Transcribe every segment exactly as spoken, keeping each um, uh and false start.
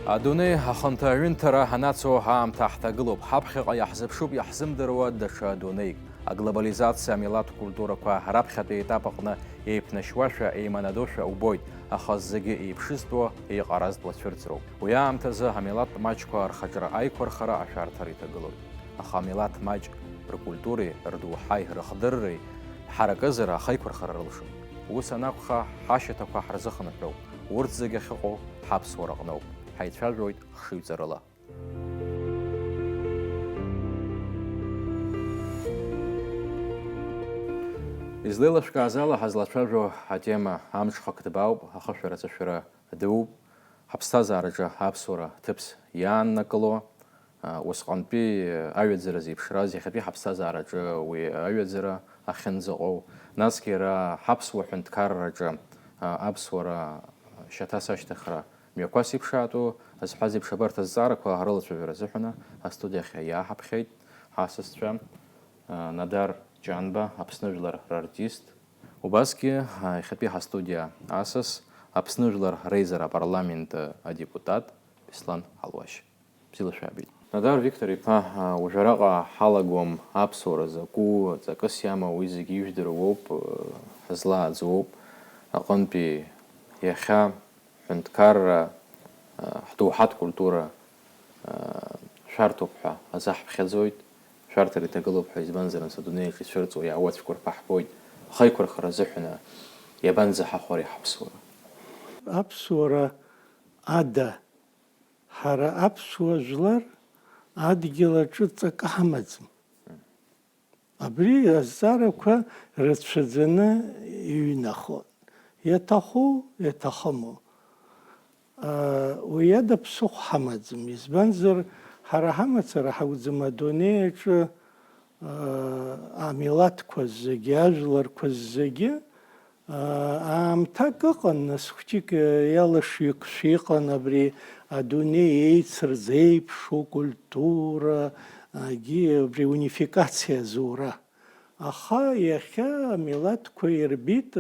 Адунеи ахынҭа аҩынҭара анацу аамҭа ҳҭагылоуп. Ҳаԥхьаҟа иаҳзыԥшуп иаҳзымдыруа даҽа адунеик. Аглобализациа амилаҭтә культурақәа раԥхьатәи етап аҟны еиԥнашьуашәа, еиманадошәа убоит, аха зегьы еиԥшызтәуа, еиҟаразтәуа цәырҵроуп. Уи аамҭазы амилаҭтә маҷқәа рхаҿра аиқәырхара ашәарҭара иҭагылоит. Аха амилаҭ маҷ ркультуреи, рдоуҳаи, рыхдырреи ҳаракызар ахеиқәырхара рылшоит. Ус анакәха, ҳашьаҭақәа ҳарзыхынҳәроуп. Урҭ зегьы ахьыҟоу ҳаԥсуара аҟноуп. Ҳаицәажәоит хшыҩҵарыла. Излеилышәкааз ала, ҳазлацәажәо атема амҽхак ҭбаауп, ахышәара аҵашәара дууп, ҳаԥсҭазаараҿы аԥсуара ҭыԥс иааннакыло, а, усҟантәи аҩаӡара зеиԥшраз, иахьатәи ҳаԥсҭазаараҿы уи аҩаӡара ахьынӡаҟоу, насгьы иара ҳаԥсуа ҳәынҭқарраҿы, а, аԥсуара шьаҭас ашьҭыхра мҩақәас иԥшаатәу азҳәаз еиԥш, абарҭ азҵаарақәа ҳрылацәажәара азыҳәан астудиахь иааҳаԥхьеит ҳасасцәа, а, Надар Ҷанба, Аԥсны жәлар рартист, убасгьы, а, иахьатәи ҳастудиа асас, Аԥсны жәлар реизара апарламент, а, адепутат Беслан Алуашь. Бзиала шәаабеит. Надар Виктор-иԥа, а, уажәраҟа ҳалагом аԥсуара закәу, ҵакыс иамоу, уи зегьы ижәдыруа уоуп, а, ҳазлааӡо уоуп. Аҟынтәи иахьа ҳҳәынҭқарра, ҳдоуҳатә культура шәарҭоуп ҳәа азаҳԥхьаӡоит, шәарҭара иҭагылоуп ҳәа, избанзар, нас адунеи аҿы ицәырҵуа иаауа ацәқәырԥа ҳбоит, ахеиқәырхара азыҳәан иабанӡаҳахәари ҳаԥсуара? Аԥсуара ада, ҳара аԥсуа жәлар адгьыл аҿы ҵакы ҳамаӡам. Абри азҵаарақәа рацәаӡаны иҩнахон, иаҭаху, иаҭахыму. Уи ада ԥсыхәа ҳамаӡам, избанзар, ҳара ҳамацара ҳакәӡам адунеи аҿы, амилаҭқәа зегьы, ажәларқәа зегьы, Аамҭак ыҟан, нас хәҷык иалашҩы-қәшәы иҟан абри адунеи еицырзеиԥшу культура, агьи абри унификациа зура. Аха иахьа амилаҭқәа ирбеит,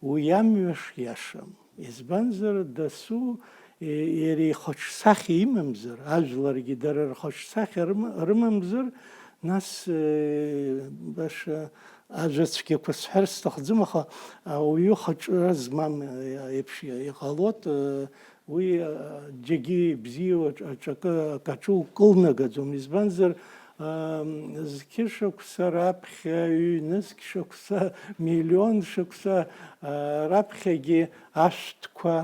уи амҩа шиашам. Избанзар, дасу, иара ихаҿсахьа имамзар, ажәларгьы дара рхаҿсахьа рыма-, рымамзар, нас, баша, ажәа цәгьақәа сҳәар сҭахӡам, аха ауаҩы хаҿра змам еиԥш иҟалоит, уи џьагьы ибзиоу аҿ-, аҿакы, акаҿы укылнагаӡом. Избанзар, зқьы шықәса раԥхьа, ҩнызқь шықәса, миллион шықәса раԥхьагьы ашәҭқәа,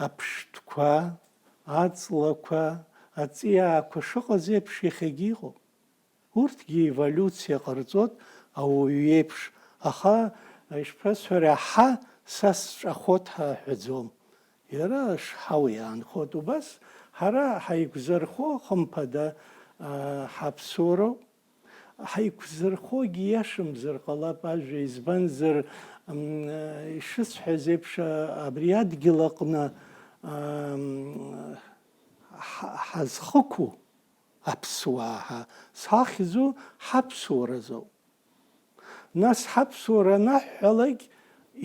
аԥштәқәа, аҵлақәа, аҵиаақәа шыҟаз еиԥш иахьагьы иҟоуп. Урҭгьы еволиуциа ҟарҵоит ауаҩы иеиԥш, аха, ишԥасҳәари, аҳа са сҿахоит ҳәа аҳәаӡом. Иара шҳау иаанхоит. Убас ҳара ҳаиқәзырхо, хымԥада, аа, ҳаԥсуароуп. Ҳаиқәзырхогьы иашамзар ҟалап ажәа, избанзар, м, ишысҳәаз еиԥш, абри адгьыл аҟны, ам, ҳа-, ҳазхықәу аԥсуаа ҳәа зҳахьӡу ҳаԥсуаразоуп. Нас ҳаԥсуара анаҳҳәалак,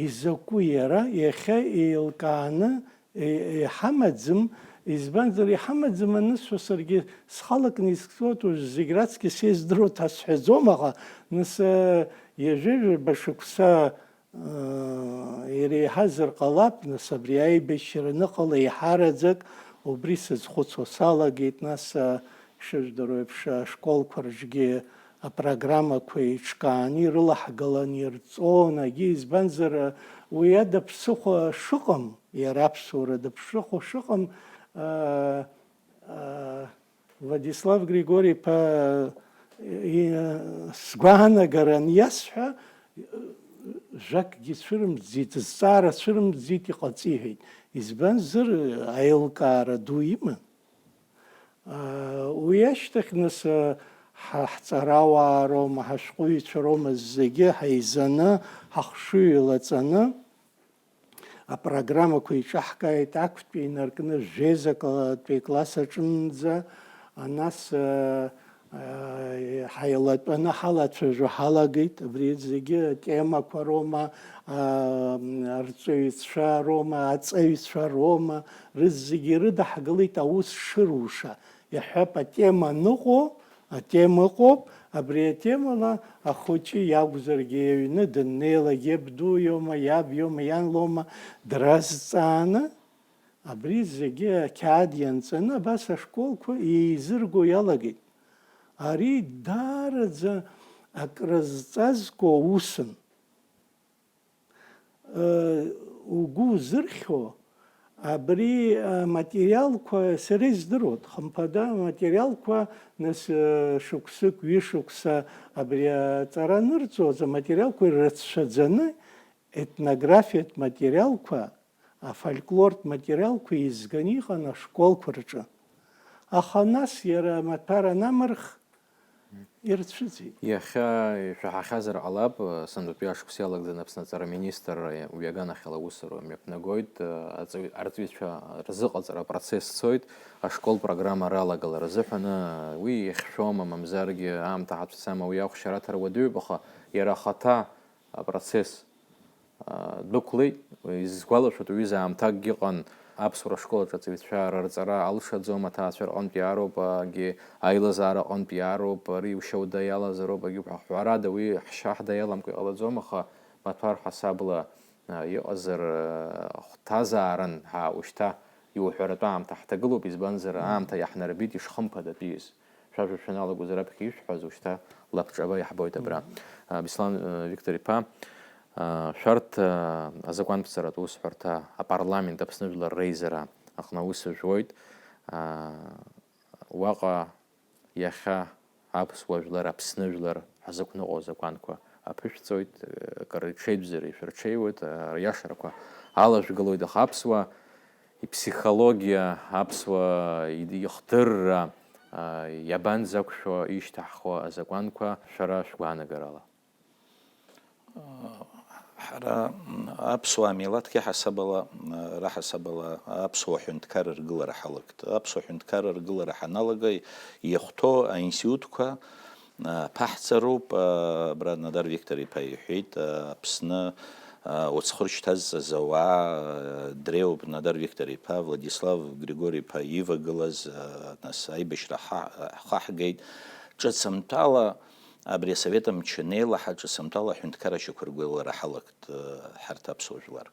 изакәу иара иахьа еилкааны и-, иҳамаӡам, избанзар, иҳамаӡам анысҳәа, саргьы схалакны искуеит, уажә зегь раҵкьыс еиздыруа ҭасҳәаӡом, аха, нас, э, ҩажәа-ҩба шықәса Иреиҳазар ҟалап, нас, абри аибашьра аныҟала еиҳараӡак убри сазхәыцуа салагеит, нас, ишыжәдыруа еиԥш, ашколқәа рҿгьы апрограммақәа еиҿкааны ирылаҳгалан ирҵон, агьи, избанзар, уи ада ԥсыхәа шыҟам, иара аԥсуара даԥсыхәа шыҟам, Владислав Григори-иԥа, и-, сгәаанагаран иасҳәа, жәакгьы цәырымҵӡеит, зҵаара цәырымҵӡеит, иҟаҵеиҳәеит. Избанзар, аилкаара ду иман. Уи ашьҭахь, нас, ҳа-, ҳҵарауаа роума, ҳашәҟәыҩҩцәа роума, зегьы ҳаизаны, ҳахшыҩ еилаҵаны, апрограммақәа еиҿаҳкааит, актәи инаркны жәеиза кла-, тәи класс аҿынӡа, нас, э, ҳаилатәаны ҳалацәажәо ҳалагеит. Абри зегьы атемақәа роума, арҵаҩцәа роума, аҵаҩцәа роума, рызегьы ирыдаҳгылеит аус шыруша. Иаҳҳәап, атема аныҟоу, атема ыҟоуп, абри атемала ахәыҷы иакәзаргьы аҩны дыннеилак, иабду иоума, иаб иоума, иан лоума, дразҵааны, абри зегьы ақьаад ианҵаны, абас ашколқәа еизырго иалагеит. Ари даараӡа акрызҵазкуа усын. Угәы узырхьуа, абри аматериалқәа сара издыруан, хымԥада, аматериалқәа, нас, шықәсык, ҩышықәса абри аҵара анырҵоз, аматериалқәа ирацәаӡаны, етнографиатә материалқәа, афольклортә материалқәа еизганы иҟан ашколқәа рҿы. Аха нас иара амаҭәар анамырх, ирцәыӡит. Иахьа ишәаҳахьазар ҟалап, сынтәатәи ашықәс иалагӡаны Аԥсны аҵара министр уи аганахьала аусура мҩаԥнагоит, аҵаҩ-, арҵаҩцәа рзыҟаҵара апроцесс цоит, ашкол программа ралагалара азыҳәан, уи иахьшәома, мамзаргьы аамҭа ҳацәцама, уи ахә шьараҭара уадаҩуп, аха иара ахаҭа апроцесс, аа, дәықәлеит. Исгәалашәоит, уҩыза аамҭакгьы ыҟан, аԥсуара школ аҿы аҵаҩцәа рырҵара алшаӡом, аҭаацәа рҟынтә иаароуп, агьи аилазаара аҟынтә иаароуп, ари ушьауда иалазароуп, агьи уҳәа-, ҳәарада, уи ҳшьа-, ҳда иаламкәа иҟалаӡом, аха маҭәар ҳасабла, аа, иҟазар, аа, хәҭазаарын ҳәа ушьҭа иуҳәаратәы аамҭа ҳҭагылоуп, избанзар, аамҭа иаҳнарбеит ишхымԥадатәиз. Шәажәа шәаналагоз раԥхьа ишәҳәаз, ушьҭа лабҿаба иаҳбоит абра. Мм. А, Беслан, э, Виктор-иԥа, а, шәарҭ, а, азакәанԥҵаратә усҳәарҭа апарламент Аԥсны Жәлар Реизара аҟны аус жәуеит. А, уаҟа иахьа аԥсуа жәлар, Аԥсны жәлар ҳзықәныҟәо азакәанқәа аԥышәҵоит, э, акыр иҽеиӡәӡәара ишәырҽеиуеит, а, ариашарақәа алажәгалоит, аха аԥсуа иԥсихологиа, аԥсуа и-, ихдырра, а, иабанӡақәшәо ишьҭаҳхуа азакәанқәа шәара шәгәаанагарала? Ҳара, м, аԥсуаа милаҭк иаҳасабала, м, раҳасабала аԥсуа ҳәынҭқарра ргылара ҳалагт. Аԥсуа ҳәынҭқарра ргылара ҳаналага, иахәҭоу аинститутқәа, а, ԥаҳҵароуп, а, абра Надар Виктор-иԥа иҳәеит, а, Аԥсны, а, уцхәыршьҭазҵаз ауаа, а, дреиуоуп Надар Виктор-иԥа, Владислав Григори-иԥа ивагылаз, а, нас аибашьра ҳа-, ҳхаҳгеит. Ҿыцымҭәала абри асовет мчы анеилаҳа, ҿыцымҭәала аҳәынҭқарра шьақәыргылара ҳалагт, а, ҳарҭ аԥсуа жәлар.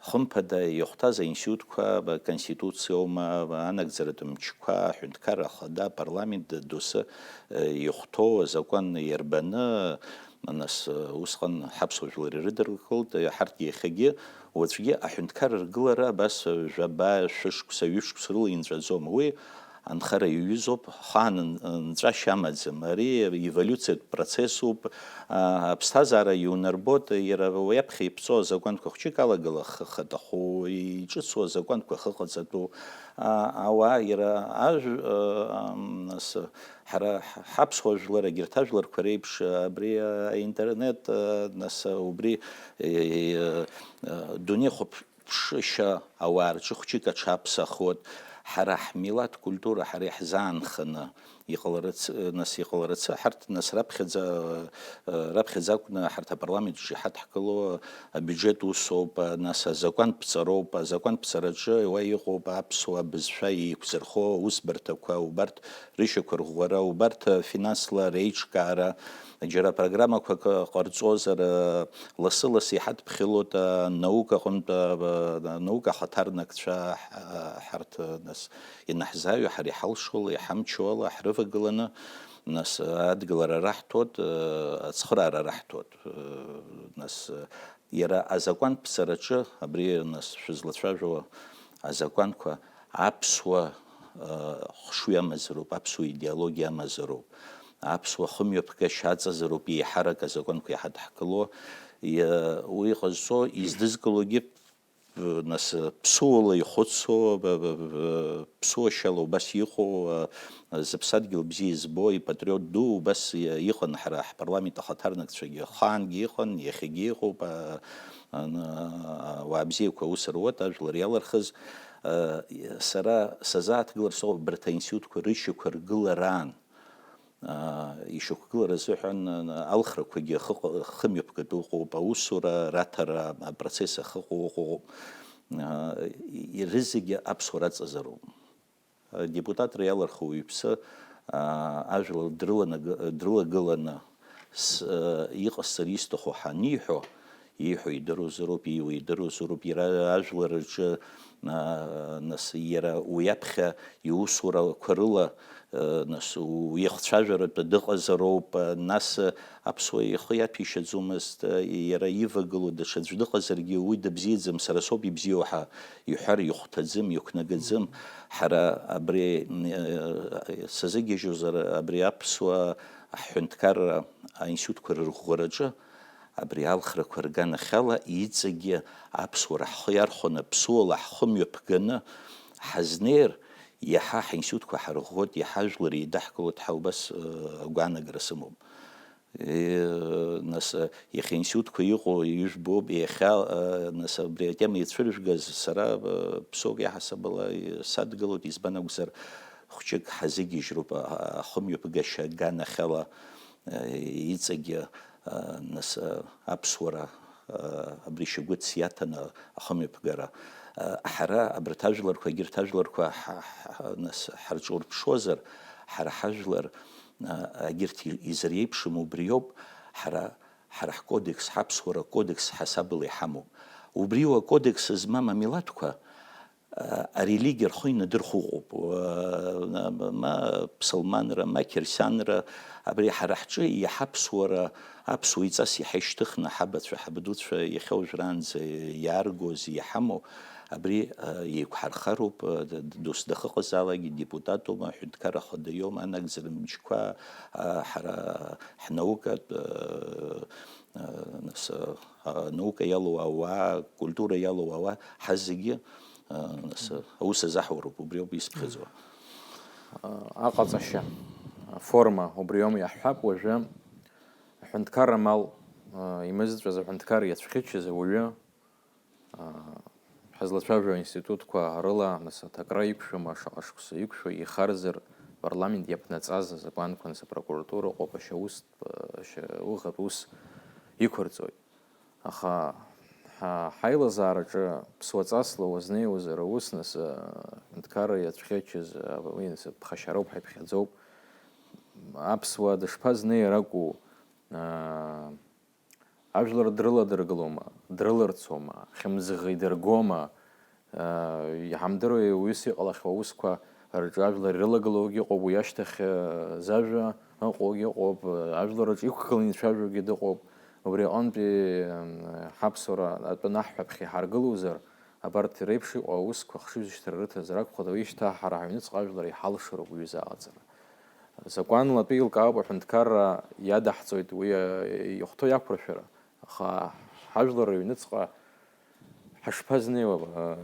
Хымԥада, иахәҭаз аинститутқәа, ба-, Конституциоума, ба-, анагӡаратә мчқәа, аҳәынҭқарра ахада, апарламент д-, доусы, э, ихәҭоу азакәан иарбаны, нас, э, усҟан ҳаԥсуа жәлар ирыдыркылт, э, ҳарҭ иахьагьы, уаҵәгьы аҳәынҭқарра ргылара абас, э, жәаба, шәышықәса, ҩышықәса рыла инҵәаӡом. Уи анхара иаҩызоуп, хаан н-, нҵәашьа амаӡам. Ари еволиуциатә процессуп, а, аԥсҭазаара иунарбоит, иара уи аԥхьа иԥҵәо азакәанқәа хәҷык алагала х-, хаҭаху, иҿыцу азакәанқәа хыҟаҵатәу, а, ауаа иара ажә-, а, ам, нас, ҳара ҳ-, ҳаԥсуа жәлар, егьырҭ ажәларқәа реиԥш, абри, а, аинтернет, а, нас, а, убри, е, е, е, а, дунеихәаԥ-, ԥшышьа ауаа рҿы хәҷык аҽаԥсахуеит. Ҳара ҳмилаҭ культура ҳара иаҳзаанханы иҟаларацы, нас иҟаларацы, ҳарҭ нас раԥхьаӡа, раԥхьаӡа акәны ҳарҭ апарламент аҿы иҳадҳкыло абиуџьет усоуп, нас азакәанԥҵароуп, азакәанԥҵараҿы уа иҟоуп аԥсуа бызшәа еиқәзырхо аусбарҭақәа, убарҭ рышьақәырӷәӷәара, убарҭ финансла реиҿкаара, џьара программақәак ҟарҵозар, лассы-лассы иҳадԥхьалоит анаука аҟынтә, анаука ахаҭарнакцәа ҳарҭ, нас, ианаҳзааҩо, ҳара иҳалшо ала, иҳамчу ала ҳрывагыланы, нас, адгылара раҳҭоит, ацхыраара раҳҭоит, нас, Иара азакәанԥҵараҿы, абри, нас, шәызлацәажәо азакәанқәа аԥсуа, э, хшыҩ амазароуп, аԥсуа идеологиа амазароуп, аԥсуа хымҩаԥгашьа аҵазароуп еиҳарак азакәанқәа иҳадҳкыло. Иа-, уи ҟазҵо, издызкылогьы, э, нас, ԥсуала ихәыцуа, б-, б-, б-, ԥсуашьала убас иҟоу, а, зыԥсадгьыл бзиа избо, ипатриот ду убас и-, иҟан ҳара ҳпарламент ахаҭарнакцәагьы. Ахаангьы иҟан, иахьагьы иҟоуп, а, ан-, а, ауаа бзиақәа аус руеит, ажәлар иалырхыз. А, сара сазааҭгылар сҭахуп абарҭ аинститутқәа рышьақәыргылараан. аа, ишьақәгылара азыҳәан, аа, алхрақәагьы ахы-, хымҩаԥгатәы ыҟоуп, аусура раҭара апроцесс ахы ыҟоу ыҟоуп. Аа, ирызегьы аԥсуара аҵазароуп. Адепутатра иалырхуа уаҩԥсы, аа, ажәлар дрыланага-, дрылагыланы, с-, иҟасҵар исҭаху ҳаниҳәо, ииҳәо идыруазароуп, ииуа идыруазароуп, иара ажәлар рҿы, аа, нас, иара уи аԥхьа иусурақәа рыла, аа, нас, уихцәажәаратәы дыҟазароуп, нас, аԥсуа ихы иаҭәеишьаӡомызт, иара ивагылоу даҽаӡә дыҟазаргьы уи дыбзиаӡам, сара соуп ибзиоу ҳәа иҳәар ихәҭаӡым, иқәнагаӡым. Ҳара абри, э, сазыгьежьуазар, абри аԥсуа ҳҳәынҭқарра аинститутқәа рырӷәӷәараҿы абри алхрақәа рганахьала иҵегьы аԥсуара ҳхы иархәаны, ԥсуала ҳхы мҩаԥганы ҳазнеир, иаҳа ҳинститутқәа ҳарӷәӷәоит, иаҳа ажәлар еидаҳкылоит ҳәа убас, э, агәаанагара сымоуп. Э, нас, э, иахьа институтқәа иҟоу ижәбоуп, иахьа, э, нас, абри атема ицәыржәгаз сара, э, ԥсуак иаҳасабала, э, садгылоит, избан акәзар, хәҷык ҳазыгьежьроуп, а-, а-, ахымҩаԥгашьа аганахьала, э, иҵегьы, э, нас, э, аԥсуара, э, абри шьагәыҭс иаҭаны ахымҩаԥгара. Э, ҳара абарҭ ажәларқәа, егьырҭ ажәларқәа ҳа-, ҳа-, нас ҳарҿурԥшуазар, ҳара ҳажәлар, а, егьырҭ и-, изыреиԥшым убриоуп, ҳара, ҳара ҳкодекс, ҳаԥсуара кодекс ҳасабала иҳамоуп. Убриоу акодекс змам амилаҭқәа, а, арелигиа рхы инадырхәыҟоуп. Уа-, ма ԥсылманра, ма қьырсианра, абри ҳара ҳҿы иаҳа аԥсуара, аԥсуа иҵас иаҳа ишьҭыхны ҳабацәа, ҳабдуцәа иахьа уажәраанӡа иааргоз, иҳамоу, абри, а, еиқәҳархароуп, а, д-, д-, дос дахыҟазаалакгьы депутатума, аҳәынҭқарра ахадаҩума, анагӡара мчқәа, а, ҳара ҳнаукатә, а, а, нас, а, анаука иалоу ауаа, акультура иалоу ауаа, ҳазегьы, а, нас, а, аус азаҳуроуп, убриоуп исыԥхьаӡо. Аҟаҵашьа аформа убриоума иаҳҳәап уажәы, аҳәынҭқарра амал, а, имызҵәаз аҳәынҭқарра иацәхьыччаз ауаҩы, аа, ҳазлацәажәо аинститутқәа рыла, нас, аҭакра иқәшәома, шаҟа шықәса иқәшәо, ихарзар, апарламент иаԥнаҵаз азакәанқәа, нас, апрокуратура ыҟоуп, ашьаус, ашьа-, уӷатә ус иқәырҵоит. Аха ҳа-, ҳаилазаараҿы ԥсуаҵасла уазнеиуазар аус, нас, аҳәынҭқарра иацәхьачыз, а, уи, нас, ԥхашьароуп ҳәа иԥхьаӡоуп. Аԥсуаа дышԥазнеи ракәу, аа, Ажәлар дрыладыргылома, дрыларцома, хьымӡӷ идыргома, аа, иҳамдыруеи уҩыс иҟалахьоу аусқәа рҿы ажәлар ирылагылоугьы ыҟоуп, уи ашьҭахь, аа, зажәа ыҟоугьы ыҟоуп, ажәлар рҿы иқәгыланы ицәажәогьы дыҟоуп. Убри аҟынтәи, м, ҳаԥсуара атәы анаҳҳәаԥхьа иҳаргылозар, абарҭ реиԥш иҟоу аусқәа ахшыҩ зышьҭра рыҭазар акәхап, уи шьҭа ҳара ҳаҩныҵҟа ажәлар иҳалшароуп уҩыза аҟаҵара. Закәанлатәи еилкаауп аҳәынҭқарра иадаҳҵоит уи, а, ихәҭоу иақәыршәара, аха ҳажәлар рыҩныҵҟа ҳашԥазнеиуа, а,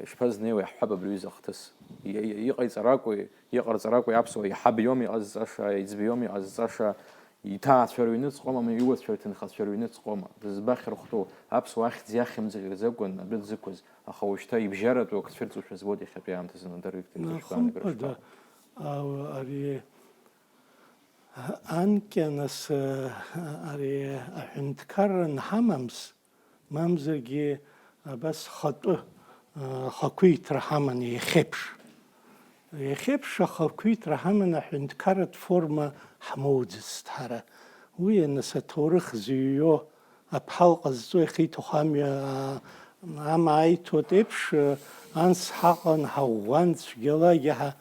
ишԥазнеиуа иаҳҳәап абри аҩыза ахҭыс. И-, и-, иҟаиҵаракәи, иҟарҵаракәи аԥсуа иҳаб иоума иҟазҵаша, иӡб иоума иҟазҵаша, иҭаацәа рыҩныҵҟоума, ама иуацәа рҭынхацәа рыҩныҵҟоума? Дызбахьырхәтәу аԥсуа ахьӡ иахьымӡӷ ирзакәын адәы дзықәыз, аха уажәшьҭа ибжьаратәу ак цәырҵушәа збоит иахьатәи аамҭазы, Нодар Викторович, шԥаанагои, Хымԥада, шԥа-, а, ари Анкьа, нас, ари аҳәынҭқарра анҳамамс, мамзаргьы абас хатәы, а, ахақәиҭра ҳаман иахьеиԥш. Иахьеиԥш ахақәиҭра ҳаман аҳәынҭқарратә форма ҳмоуӡацт ҳара. Уи, нас, аҭоурых зыҩуа аԥҳал ҟазҵо ихиҭаху амҩа, аа, амаа аиҭоит еиԥш, анс ҳаҟан, ҳаӷәӷәан, цәгьалагьы ҳа-,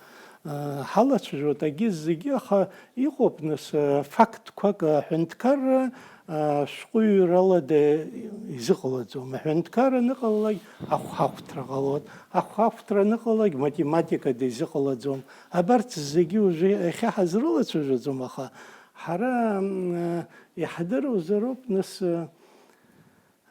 аа, ҳалацәажәоит, агьы зегьы, аха иҟоуп, нас, фактқәак, аҳәынҭқарра, аа, шәҟәыҩҩралада изыҟалаӡом. Аҳәынҭқарра аныҟалалак ахәхахәҭра ҟалоит, ахәхахәҭра аныҟалалак математикада изыҟалаӡом. Абарҭ зегьы уажәы иахьа ҳазрылацәажәаӡом, аха ҳара, м, иаҳдыруазароуп, нас,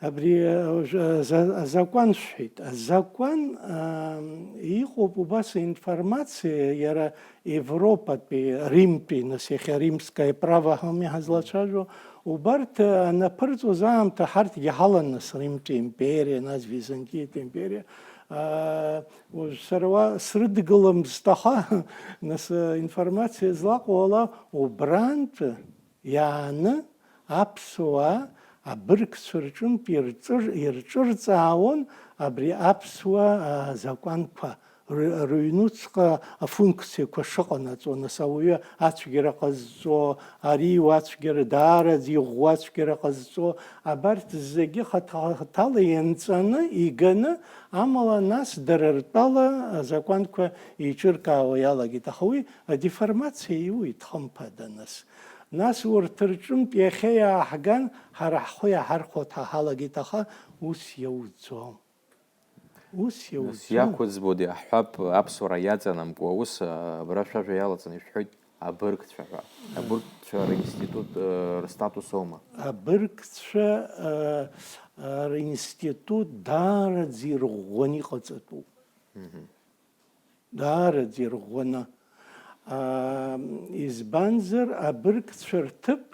Абри, э, уажәы, э, за-, азакәан шәҳәеит. Азакәан, э, иҟоуп убас аинформациа, иара Европатәи, Римтәи, нас, иахьа римское право ҳәа ауми ҳазлацәажәо, убарҭ, э, анаԥырҵуаз аамҭа ҳарҭгьы ҳалан, нас, Римтәи империа, нас, Византиатәи империа, Аа, уажә сара уа срыдгыламызт, аха, нас, информациа злаҟоу ала, убрантәы иааны аԥсуаа абыргцәа рҿынтә ирҿыр-, ирҿырҵаауан абри аԥсуа, аа, закәанқәа, ры-, рыҩнуҵҟа афункциақәа шыҟанаҵо, нас ауаҩы ацәгьара ҟазҵо, ари уацәгьара, даараӡа иӷәӷәа ацәгьара ҟазҵо, абарҭ зегьы хаҭа-, хаҭала ианҵаны, иганы, амала нас дара ртәала азакәанқәа еиҿыркаауа иалагеит. Аха уи адеформациа иуит, хымԥада, нас. Нас урҭ рҿынтә иахьа иааҳган, ҳара ҳхәы иаҳархәо ҳалагеит, аха ус иауӡом. Ус Нас иауӡом. Иақәыӡбода, иаҳҳәап, аԥсуара иаҵанамкуа аус, а, абра шәажәа иалаҵаны ишәҳәоит абыргцәа ҳәа. Абыргцәа ринститут, э, рстатус аума? Абыргцәа, э, э, ринститут даараӡа ирӷәӷәаны иҟаҵатәуп. Мгм. Даараӡа ирӷәӷәаны. Аа, избанзар, абыргцәа рҭыԥ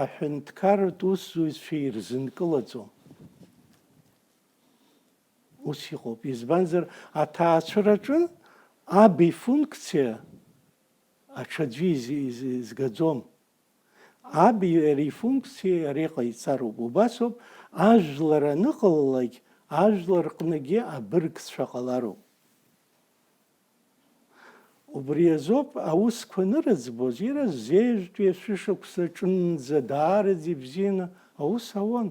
аҳәынҭқарратә усзуҩцәа ирзынкылаӡом. Ус иҟоуп. Избанзар, аҭаацәараҿы аб ифункциа аҽаӡәы из-, из-, изгаӡом. Аб иара ифункциа иара иҟаиҵароуп. Убасоуп, ажәлар аныҟалалак, ажәлар рҟныгьы абыргцәа ҟалароуп. Убри азоуп аусқәа анырыӡбоз, иара зежәтәи ашәышықәса аҿынӡа даараӡа ибзианы аус ауан.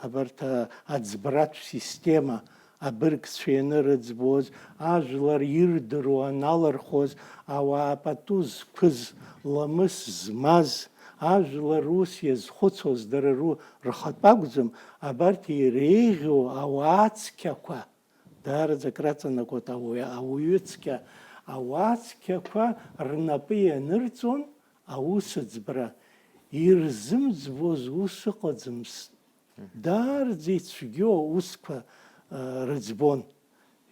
Абарҭ, а, аӡбратә система, абыргцәа ианырыӡбоз, ажәлар ирдыруа аналырхоз, ауаа пату зқәыз, ламыс змаз, ажәлар рус иазхәыцуаз дара ру-, рхатә акәӡам, абарҭ иреиӷьу ауаа цқьақәа, даараӡа акраҵанакуеит ауаҩы, ауаҩы цқьа, ауаа цқьақәа рнапы ианырҵон аусыӡбра, ирзымӡбоз ус ыҟаӡамызт. Даараӡа ицәгьоу аусқәа, а, рыӡбон.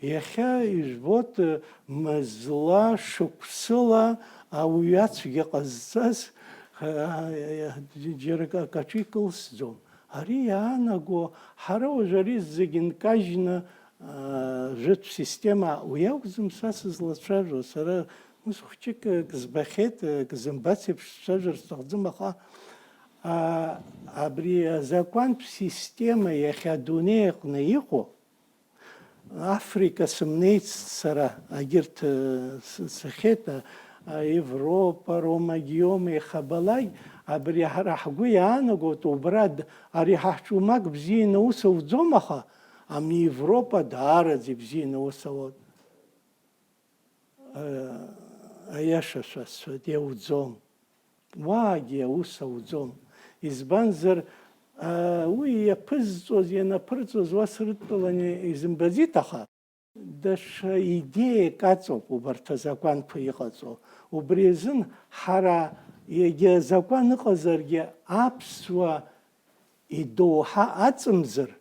Иахьа ижәбоит, а, мызла, шықәсыла ауаҩы ацәгьа ҟазҵаз, а, а, џьара акаҿы икылсӡом. Ари иаанаго, ҳара уажә ари зегьы нкажьны, а, жәытә система, уи акәӡам са сызлацәажәо, сара ус хәҷык акы збахьеит, акы зымбац еиԥш сцәажәар сҭахӡам, аха, а, абри азакәантә система иахьа адунеи аҟны иҟоу, Африка сымнеицт сара, агьырҭ, э, с-, сахьеит, а, а, Европа, Рома, Гиома, ихабалак, абри ҳара ҳгәы иаанагоит, убра д-, ари ҳа ҳҿумак бзианы аус ауӡом, аха ами Европа даараӡа ибзианы аус ауеит. Э, аиаша шәасҳәоит, иауӡом. Уаагьы аус ауӡом. Избанзар, а, уи иаԥызҵоз, ианаԥырҵоз уа срыдтәаланы изымбаӡеит, аха даҽа идеиак аҵоуп убарҭ азакәанқәа иҟаҵо. Убри азын ҳара, егьа азакәан ыҟазаргьы, аԥсуа идоуҳа аҵымзар,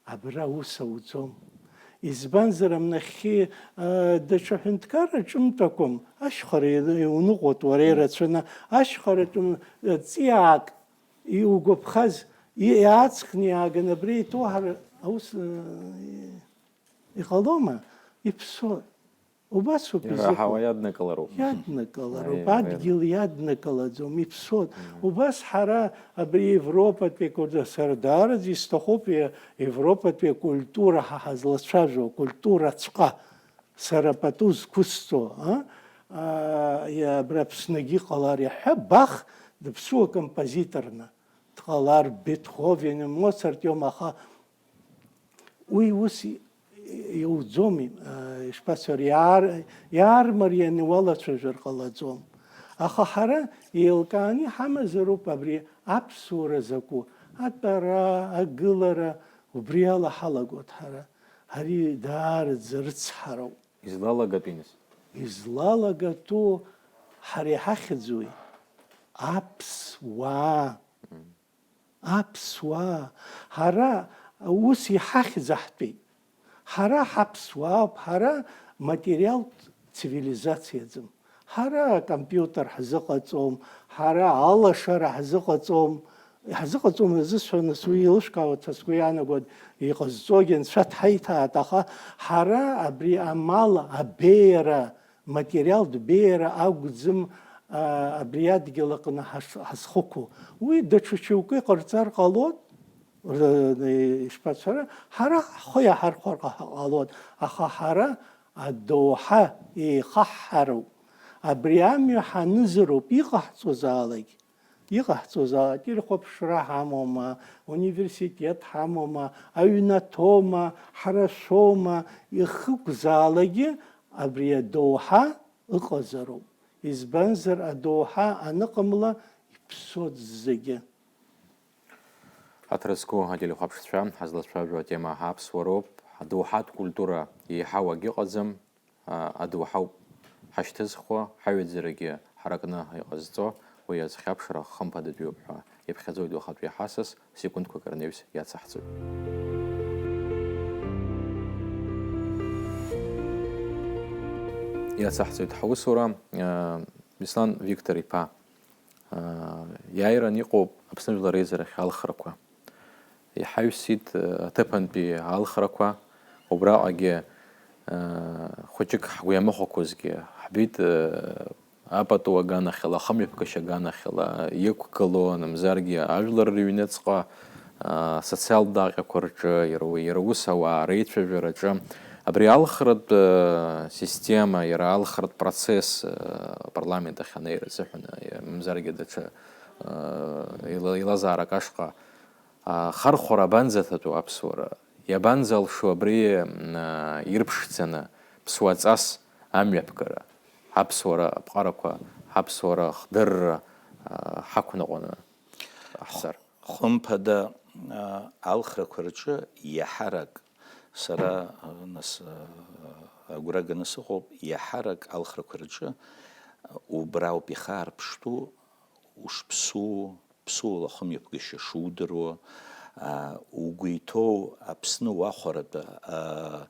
абра аус ауӡом. Избанзар, амнахьхьи, а, даҽа ҳәынҭқарра ҿымҭ акәым, ашьхара иу-, иуныҟәоит уара ирацәаны, ашьхаратәым, а, ҵиаак иугәаԥхаз, и-, иааҵхны иааганы абра иҭоу ҳара аус, а, иҟалома? Иԥсуа. Убасоуп изыҟоу. Ираҳауа иаднакылароуп. Иаднакылароуп, Аиеи, адгьыл иаднакылаӡом, иԥсуеит. Мгм. Убас ҳара абри Европатәи акультура, сара даараӡа исҭахуп е-, Европатәи акультура, ҳа ҳазлацәажәо, акультураҵәҟьа, сара пату зқәысҵо, а? А, иа-, абра Аԥсныгьы иҟалар иаҳҳәап, Бах дыԥсуа композиторны дҟалар, Бетховен, Моцарт иоума, аха Уи ус и-, иуӡом, а, ишԥасҳәари, иаар-, иаармарианы уалацәажәар ҟалаӡом. Аха ҳара еилкааны иҳамазароуп абри аԥсуара закәу, атәара, агылара, убри ала ҳалагоит ҳара. Ари даараӡа рыцҳароуп. Излалагатәи нас? Излалагатәу ҳара иҳахьӡуи? Аԥсуаа. Мм. Аԥсуаа, ҳара ус иҳахьӡаҳтәеит. Ҳара ҳаԥсуаауп, ҳара материалтә цивилизациаӡам. Ҳара акомпиутер ҳзыҟаҵом, ҳара алашара ҳзыҟаҵом, Иҳазыҟаҵом азы, сҳәа, нас уи еилышәкаауа ҭа сгәы иаанагоит, иҟазҵогьы анцәа дҳаиҭааит, аха ҳара абри амал абеиара, материалтә беиара акәӡам, а, абри адгьыл аҟны ҳаш-, ҳазхықәу. Уи даҽа шьоукы иҟарҵар ҟалоит, р-, ишԥацәара, ҳара ҳхы иаҳархәар ҟа-, ҟалоит, аха ҳара адоуҳа еихаҳҳароуп. Абри амҩа ҳанызароуп, иҟаҳҵозаалак. Иҟаҳҵозаалак, ирхәаԥшра ҳамоума, университет ҳамоума, аҩнаҭоума, ҳрашәоума, ихықәзаалакгьы абри адоуҳа ыҟазароуп. Избанзар, адоуҳа аныҟамла, иԥсоит зегьы. Аҭра зқәу ателехәаԥшцәа, ҳазлацәажәо атема аԥсуароуп. Адоуҳатә культура еиҳау агьыҟаӡам. А, адоуҳа ауп ҳашьҭызхуа, ҳаҩаӡарагьы ҳаракны иҟазҵо, уи азхьаԥшра хымԥадатәиуп ҳәа иԥхьаӡоит уахатәи ҳасас, секундқәак рнаҩс иацаҳҵоит. Иацаҳҵоит ҳусура, а, Беслан Виктор-иԥа, а, иааиран иҟоуп Аԥсны Жәлар Реизарахь алхрақәа. Иҳаҩсит, э, аҭыԥантәи алхрақәа, убраҟагьы, э, хәыҷык ҳгәы иамыхәақәозгьы ҳбеит, э, апату аганахьала, ахымҩаԥгашьа аганахьала иқәгылоу, мамзаргьы ажәлар рыҩныҵҟа, э, асоциалтә даҟьақәа рҿы, иара, иара ус ауаа реицәажәараҿы. Абри алхратә, э, система, иара алхратә процесс, э, апарламент ахь анеира азыҳәан, э, мамзаргьы даҽа, э, ила-, илазаарак ашҟа Ахархәара абанӡаҭатәу аԥсуара? Иабанӡалшо абри, м, а, ирԥшӡаны ԥсуаҵас амҩаԥгара, ҳаԥсуара аԥҟарақәа, ҳаԥсуара ахдырра, а, ҳақәныҟәаны ҳцар? Хымԥада, а, алхрақәа рҿы иаҳарак, сара, а, нас, а, агәра ганы сыҟоуп, иаҳарак алхрақәа рҿы, а, убра ауп ихаарԥштәу, ушԥсуу, ԥсуала ахымҩаԥгашьа шудыруа, а, угәы иҭоу Аԥсны уахәаратәы, а,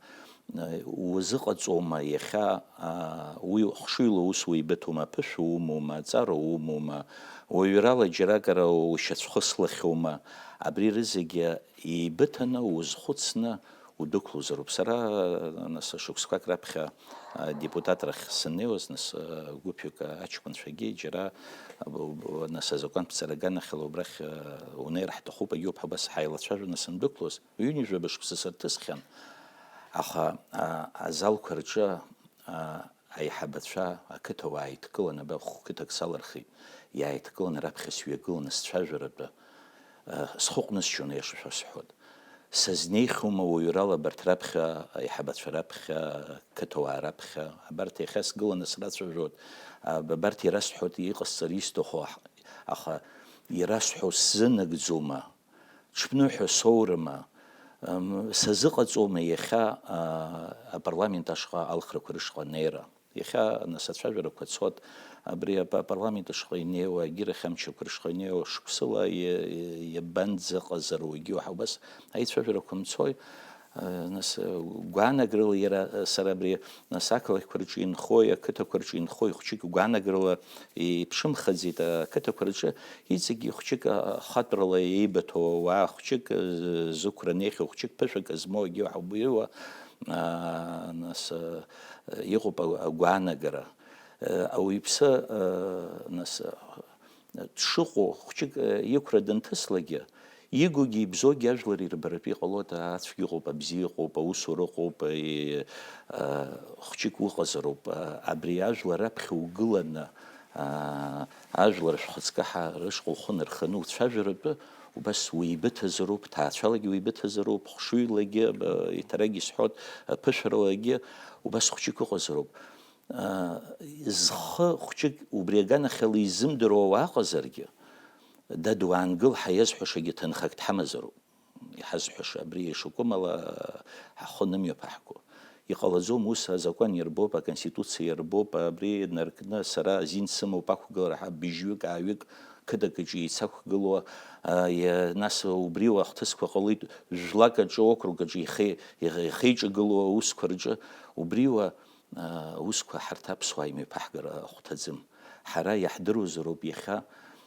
узыҟаҵома иахьа, а, уи хшыҩла ус уеибыҭоума, аԥышәа умоума, аҵара умоума, уаҩрала џьаракара ушьацәхыслахьоума, абри рызегьы еибыҭаны, узхәыцны, удәықәлозароуп. Сара, нас, шықәсқәак раԥхьа, а, депутатрахь саннеиуаз, нас, а, гәыԥҩык аҷкәынцәагьы џьара, а, б-, б-, нас, азакәантә ҵара аганахьала убрахь, а, унеир ҳҭахуп, агьоуп ҳәа убас ҳаилацәажәаны сандәықәлоз, ҩынҩажәаба шықәса сырҭысхьан, аха, а, азалқәа рҿы, а, аиҳабацәа, ақыҭауаа ааидкыланы, абра хә-, қыҭак салырхит, иааидкыланы раԥхьа сҩагыланы сцәажәаратәы, а, схы ҟәнысшьон, аиаша шәасҳәоит. Сазнеихьоума уаҩрала абарҭ раԥхьа, аиҳабацәа раԥхьа, ақыҭауаа раԥхьа? Абарҭ иахьа сгыланы срацәажәоит, а, абарҭ ирасҳәоит иҟасҵар исҭаху, аҳ-, аха ирасҳәо сзынагӡома? Ҽԥныҳәа соурыма? Ам, сазыҟаҵома иахьа, а, апарламент ашҟа алхрақәа рышҟа анеира? Иахьа, нас, ацәажәарақәа цоит, абри апа-, апарламент ашҟа инеиуа, агьырахь амчақәа рышҟа инеиуа, шықәсыла иа-, иа-, иабанӡаҟазаруагьы уаҳа убас аицәажәарақәа мцои, а, нас, а, гәаанагарала иара, а, сара абри, нас, ақалақьқәа рҿы инхои, ақыҭақәа рҿы инхои, хәҷык гәаанагарала иԥшымхаӡеит, а, ақыҭақәа рҿы иҵегьы хәҷык, а, ахатәрала еибыҭоу ауаа, хәҷык, а, зықәра неихьоу, хәҷык ԥышәак змоу, егьи уаҳа убриуа, а, нас, а, иҟоуп агәаанагара. Ауаҩԥсы, нас, дшыҟоу, хәҷык иқәра данҭыслагьы, игугьы ибзоугьы ажәлар ирбаратәы иҟалоит, ацәгьа ыҟоуп, абзиа ыҟоуп, аусура ыҟоуп, хәҷык уҟазароуп. Абри ажәлар раԥхьа угыланы, ажәлар шәхаҵкы ҳа рышҟа ухы нарханы уцәажәаратәы, убас уеибыҭазароуп, ҭаацәалагьы уеибыҭазароуп, хшыҩлагьы, еиҭарак исҳәоит, ԥышәаралагьы убас хәҷык ыҟазароуп. Зхы хәҷык убри аганахьала изымдыруа уа ыҟазаргьы, дад, уаангыл, ҳәа иазҳәашагьы ҭынхак дҳамазароуп. Иҳазҳәаша абри ишакәым ала ҳхы нымҩаԥаҳго. Иҟалаӡом ус, азакәан иарбоуп, аконституциа иарбоуп, абри наркны сара азин сымоуп ақәгылара ҳәа быжьҩык, ааҩык қыҭак аҿы еицақәгылоу, а, иа-, нас убри уахҭысқәа ҟалеит, жәлак аҿы, округ аҿы ихе-, ихе-, ихеиҿагылоу аусқәа рҿы, убри уа Аусқәа ҳарҭ аԥсуаа имҩаԥаҳгар ахәҭаӡым. Ҳара иаҳдыруазароуп иахьа,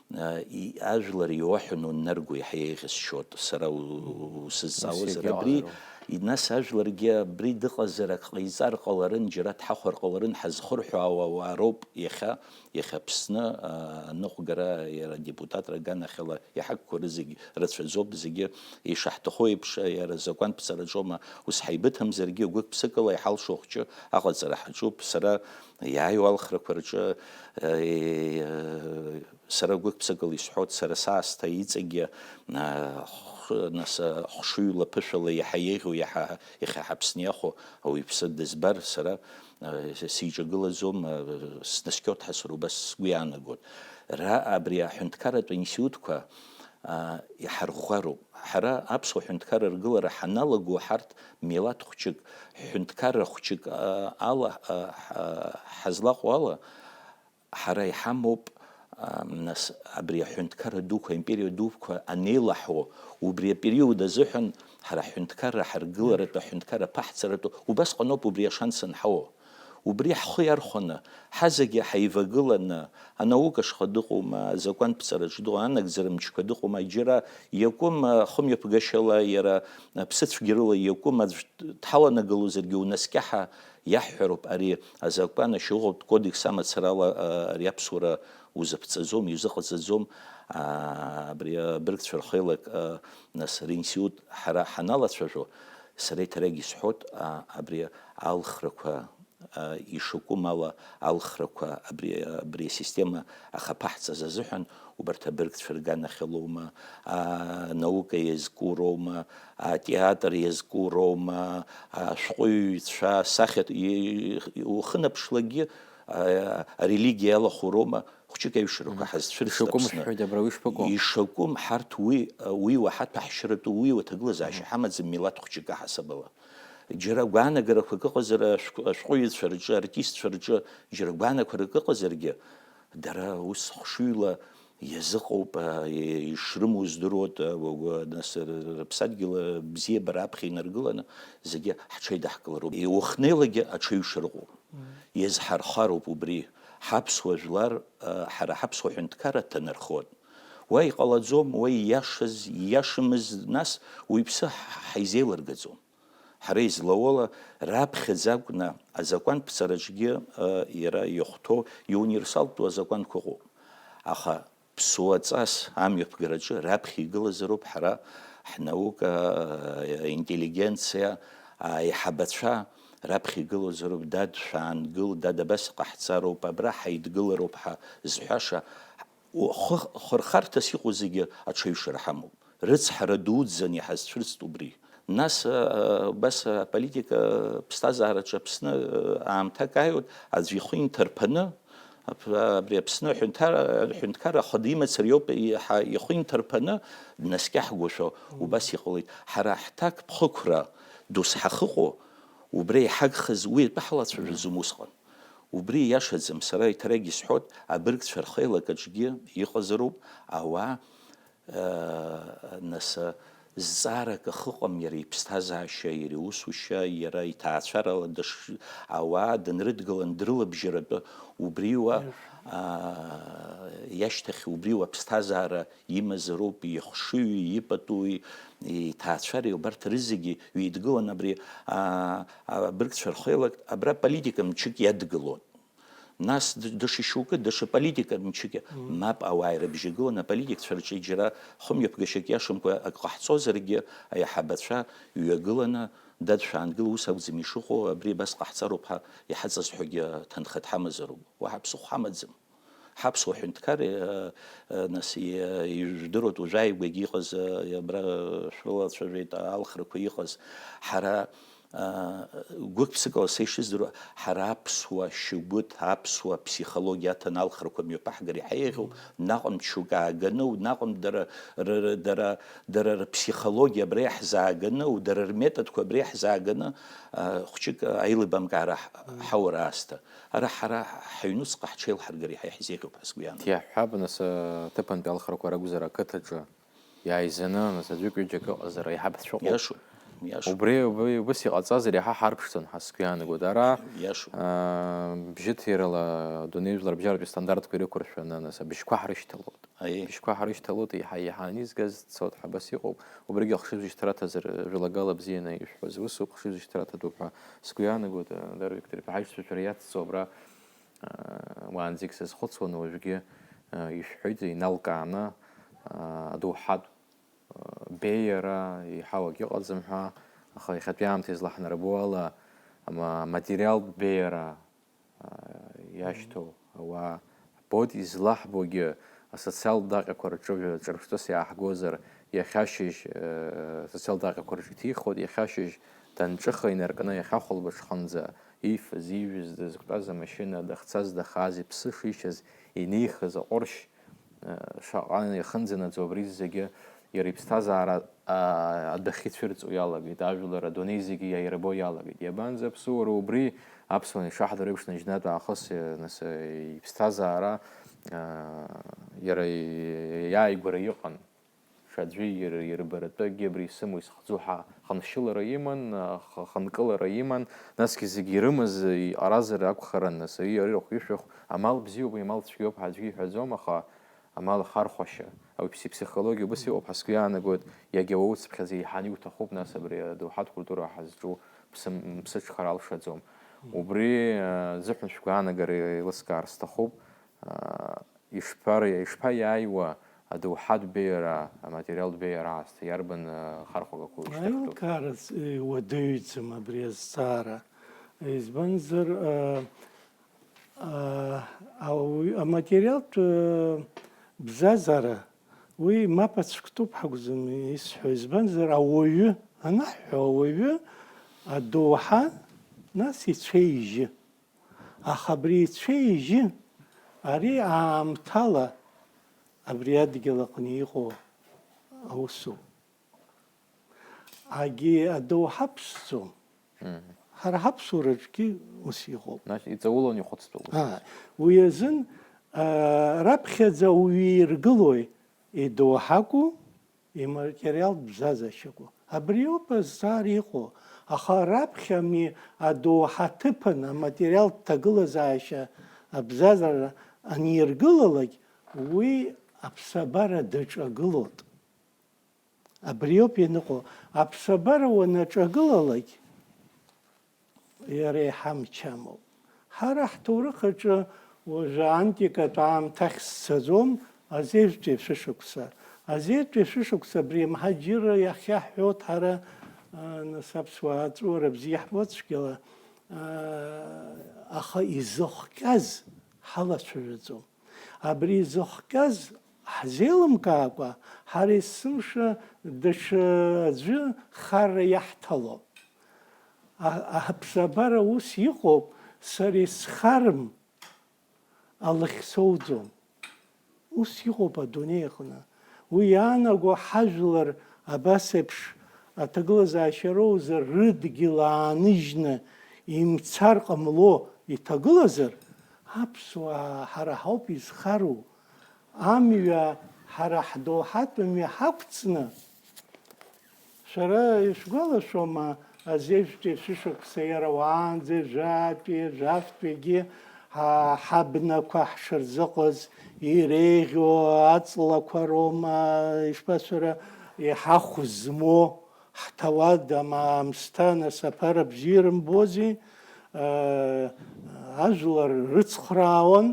Ажәлар иоуҳәан уннарго иаҳа еиӷьасшьоит, сара усызҵаауазар абри, нас ажәларгьы абри дыҟазар ак ҟаиҵар ҟаларын, џьара дҳахәар ҟаларын, ҳазхырҳәаауа ауаа роуп иахьа, иахьа Аԥсны аныҟәгара, иара адепутатра аганахьала иҳақәқәа рызегь рацәаӡоуп, зегьы ишаҳҭаху еиԥш, иара азакәантә ҵараҿома, ус ҳаибыҭамзаргьы, гәык-ԥсыкала иҳалшо ахәҷы аҟаҵара ҳаҿуп, сара иааиуа алхрақәа рҿы, сара гәык-ԥсыкала исҳәоит, сара саасҭа иҵегьы, нас, хшыҩла, ԥышәала иаҳа еиӷьу, иаҳа, иахьа ҳаԥсны иахәо ауаҩԥсы дызбар, сара сиҿагылаӡом, снаскьоит ҳәа сара убас сгәы иаанагоит. Ра-, абри аҳәынҭқарратә институтқәа иҳарӷәӷәароуп. Ҳара аԥсуа ҳәынҭқарра ргылара ҳаналаго, ҳарҭ милаҭ хәҷык, ҳәынҭқарра хәҷык ала ҳазлаҟоу ала, ҳара иҳамоуп, нас, абри аҳәынҭқарра дуқәа, аимпериа дуқәа анеилаҳо, убри апериод азыҳәан ҳара аҳәынҭқарра ҳаргыларатәы, аҳәынҭқарра аԥаҳҵаратәы, убасҟаноуп убри ашанс анҳауа. Убри ҳхы иархәаны, ҳазегьы ҳаивагыланы, анаука шҟа дыҟоума, азакәантә ҵараҿ дыҟоума, анагӡара мчқәа дыҟоума, џьара иакәым, хымҩаԥгашьала иара ԥсыцәгьарыла иакәым аӡә дҳаланагалозаргьы унаскьаҳа, иаҳҳәароуп, ари азакәан ашьоуӷатә кодекс амацарала, а, ари аԥсуара узаԥҵаӡом, иузыҟаҵаӡом, а, абри абыргцәа рхеилак, а, нас ринститут ҳара ҳаналацәажәо, сара еиҭарак исҳәоит, а, абри алхрақәа, а, ишакәым ала алхрақәа абри, абри асистема ахаԥаҳҵаз азыҳәан, убарҭ абыргцәа рганахьалоума, анаука иазку роума, атеатр иазку роума, ашәҟәыҩҩцәа, асахьаҭ-, и-, и-, ухынаԥшлакгьы, а, арелигиа иалахәу роума, хәҷык аҩшрақәа ҳазцәырҵт Аԥсны. Ишакәым ҳәа џьабра уишԥаҟоу? Ишакәым, ҳарҭ уи, уи уаҳаҭәа ҳшьратәы, уи уаҭагылазаашьа ҳамаӡам милаҭ хәҷык аҳасабала. Џьара гәаанагарақәак ыҟазар ашәҟ-, ашәҟәыҩҩцәа рҿы, артистцәа рҿы, џьара гәаанақәарак ыҟазаргьы, дара ус хшыҩла иазыҟоуп, а, и-, ишрымоу здыруоуп, а, уагәа-, нас р-, рыԥсадгьыл абзиабара аԥхьа инаргыланы зегьы ҳҽеидаҳкылароуп. Иухнеилагьы аҽаҩшра ыҟоуп. Иазҳархароуп убри. Ҳаԥсуа жәлар, а, ҳара ҳаԥсуа ҳәынҭқарра ҭанархоит. Уа иҟалаӡом, уа ииашаз, ииашамыз, нас уаҩԥсы ҳ-, ҳаизеилыргаӡом. Ҳара излауала, раԥхьаӡа акәны азакәантә ԥҵараҿгьы, а, иара иахәҭоу иуниверсалтәу азакәанқәа ыҟоуп. Аха ԥсуаҵас амҩаԥгараҿы раԥхьа игылазароуп ҳара ҳнаука, а, интеллигенциа, аиҳабацәа раԥхьа игылазароуп, дад, шәаангыл, дад, абас ҟаҳҵароуп, абра ҳаидгылароуп ҳәа зҳәаша, Хы-, хырхарҭас иҟоу зегьы аҽаҩшра ҳамоуп. Рыцҳара дуӡӡаны иҳазцәырҵт убри. Нас, а, убас аполитика ԥсҭазаараҿы Аԥсны, а, аамҭак ааиуеит, аӡә ихы инҭарԥаны, ап-, абри Аԥсны аҳәынҭара, аҳәынҭқарра ахада имацара иоуп, иҳа-, ихы инҭарԥаны днаскьаҳгошәа убас иҟалеит. Ҳара ҳҭакԥхықәра дус ҳахыҟоу, убра иҳагхаз уи атәы ҳалацәажәаӡом усҟан. Убри иашаӡам, сара еиҭарак исҳәоит, абыргцәа рхеилак аҿгьы иҟазароуп ауаа, э, нас, э, зҵаарак ахыҟам иара иԥсҭазаашьа, иара иусушьа, иара иҭаацәарала дыш-, ауаа дынрыдгылан дрылабжьаратәы, убриуа, а, иашьҭахь убриуа аԥсҭазаара имазароуп, ихшыҩи, ипатуи, иҭаацәареи, убарҭ рызегьы ҩеидгылан абри, а, абыргцәа рхеилак, абра политика мчык иадгылон. Нас д-, даҽа шьоукы, даҽа политика мчык, мап, ауаа ирыбжьагылан, аполитикцәа рҿы џьара хымҩаԥгашьак иашамкәа ак ҟаҳҵозаргьы, аиҳабацәа ҩагыланы, дад, шәаангыл, ус акәӡам ишыҟоу, абри абас ҟаҳҵароуп ҳәа иҳаҵазҳәогьы ҭынхеит ҳамазароуп. Уаҳа ԥсыхәа ҳамаӡам. Ҳаԥсуа ҳәынҭқар, э, э, нас, э, ижәдыруеит, уажәааигәагьы иҟаз, э, абра шәылацәажәеит, алхрақәа иҟаз. Ҳара, э, гәык-ԥсыкала са ишыздыруа, ҳара аԥсуа шьагәыҭ, аԥсуа ԥсихологиа аҭан алхрақәа мҩаԥаҳгар иаҳа еиӷьуп, наҟ мчук ааганы, наҟ дара, р-, р-, дара, дара рыԥсихологиа абра иаҳзааганы, дара рметодқәа абра иаҳзааганы, э, хәҷык аилибамкаара ҳ-, ҳаур аасҭа. Ара ҳара ҳаҩнуҵҟа ҳҽеилҳаргар иаҳа иаҳзеиӷьуп ҳәа сгәы иаанагоит. Иаҳҳәап, нас, аҭыԥантәи алхрақәа ракәзар ақыҭаҿы иааизаны, нас, аӡәык-ҩыџьак ыҟазар, аиҳабацәа ыҟоуп. Иашоуп. Иашоуп. Убри, убри, убыс иҟаҵазар иаҳа ҳарԥшӡон ҳәа сгәы иаанагоит. Ара Иашоуп. аа, бжьыҭирала адунеи жәлар абжьаратәи астандартқәа ирықәыршәаны, нас, абжьқәа ҳрышьҭалоит. Аиеи. Бжьқәа ҳрышьҭалоит, еиҳа, еиҳа анизгаз дцоит ҳәа абас иҟоуп. Убригьы ахшыҩзышьҭра аҭазар, жәлагала бзианы ишәҳәаз усуп, хшыҩзышьҭра аҭатәуп ҳәа сгәы иаанагоит, Дар Виктор-иԥа, ҳаишьцәажәара иацҵо абра, аа, уаанӡагь сазхәыцуан, уажәгьы, аа, ишәҳәоит, иналкааны, аа, адоуҳатә беиара еиҳау агьыҟаӡам ҳәа, аха иахьатәи аамҭа излаҳнарбо ала, ама-, аматериалтә беиара, а, иашьҭоу ауаа ҳбоит, излаҳбогьы асоциалтә даҟьақәа рҿы ҿырԥштәыс иааҳгозар, иахьа ашьыжь, э, асоциалтә даҟьақәа рҿы иҭихуеит, иахьа ашьыжь данҿыха инаркны иахьа хәылбыҽханӡа иифаз, иижәыз, дызкәтәаз амашьына, дахьцаз, дахааз, иԥсы шишьаз, инихыз аҟәыршь, шаҟа иахынӡанаӡо абри зегьы иара иԥсҭазаара, аа, адәахьы ицәырҵуа иалагеит, ажәлар адунеи зегьы иаирбо иалагеит. Иабанӡа аԥсуара убри аԥсуан ишаҳдыр еиԥш наџьнатә аахыс, нас, иԥсҭазаара, аа, иара иааигәара иҟан. Ҽаӡәы ир-, ирбаратәы акгьы абри исымоу исхӡу ҳәа хыншьылара иман, х-, хынкылара иман, насгьы зегьы ирымаз иҟаразар акәхарын, нас, ари, ари рахә ишәахә, амал бзиоуп, амал цәгьоуп ҳәа аӡәгьы иҳәаӡом, аха амал ахархәашьа, ауаҩԥсы иԥсихологиа убыс иҟоуп ҳәа сгәы иаанагоит, иагьа уаҩы уцыԥхьаӡа еиҳаны иуҭахуп, нас, абри адоуҳатә культура ҳазҿу ԥсым-, ԥсыҽхара алшаӡом. Убри, э, азыҳәан шәгәаанагара еилыскаар сҭахуп, э, ишԥар-, ишԥаиааиуа адоуҳатә беиара, аматериалтә беиара аасҭа иарбан, э, хархәагақәоу ишьҭахьтәу? Аилкаара ц-, э, уадаҩӡам абри азҵаара. Избанзар, э, аа, ауаҩ-, аматериалтә, э, бзазара, уи мап ацәктәуп ҳакәӡам исҳәо. Избанзар, ауаҩы, анаҳҳәо ауаҩы, адоуҳа, нас ицәеижьы. Аха абри ицәеижьы, ари аамҭала абри адгьыл аҟны иҟоу аусуп. Агьи адоуҳа ԥшӡом. Мгм. Ҳара ҳаԥсуараҿгьы ус иҟоуп. Значит, иҵаулон ихәыцтәу ус. Аа, уи азын, аа, раԥхьаӡа уҩы иргылои идоуҳаку, иматериалтә бзазашьаку? Абриоуп азҵаара иҟоу. Аха раԥхьами адоуҳа ҭыԥан аматериалтә ҭагылазаашьа абзазара аниргылалак, уи аԥсабара даҿагылоит. Абриоуп ианыҟоу, аԥсабара уанаҿагылалак, иара иҳамч амоуп. Ҳара ҳҭоурых аҿы уажәы антикатә аамҭахь сцаӡом, азеижәтәи ашәышықәса. Азеижәтәи ашәышықәса абри амҳаџьырра иахьаҳҳәоит ҳара, а, нас аԥсуаа аҵәуара бзиа иаҳбо цәгьала, а, аха изыхҟьаз ҳалацәажәаӡом. Абри изыхҟьаз ҳзеилымкаакәа, ҳара есымша даҽа аӡәы харра иаҳҭалом. А-, аԥсабара ус иҟоуп, сара исхарым, алахь соуӡом. Ус иҟоуп адунеи аҟны. Уи иаанаго ҳажәлар абас еиԥш аҭагылазаашьа роузар, рыдгьыл ааныжьны имцар ҟамло иҭагылазар, аԥсуаа ҳара ҳауп изхароу. Амҩа ҳара ҳдоуҳатә мҩа ҳақәҵны, шәара ишәгәалашәома, азеижәтәи шәышықәса иара уаанӡа жәатәи, жәафтәигьы ҳа-, ҳабнақәа ҳшырзыҟаз иреиӷьу аҵлақәа роума, ишԥасҳәара, иҳахәзмоу, ҳҭауад ам-, аамсҭа, нас аԥара бзиа ирымбози, э, ажәлар рыцхраауан,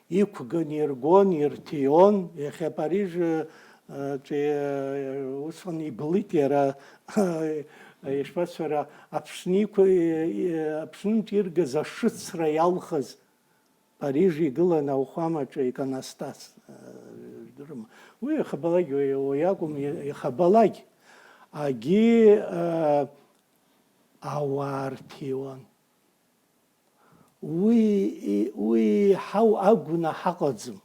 иқәган, иргон, ирҭион. Иахьа Париж, э, ҿы, э, усҟан иблит иара, ишԥасҳәара, Аԥсны иқәы-, э, Аԥснынтә иргаз ашыцра иалхыз Париж игылан ауахәамаҿы иконостас, э, жәдыруама. Уи иахабалак, уи, уи акәым, иахабалак. Агьи, э, ауаа рҭиуан. Уи, и-, уи еиҳау агәнаҳа ыҟаӡам.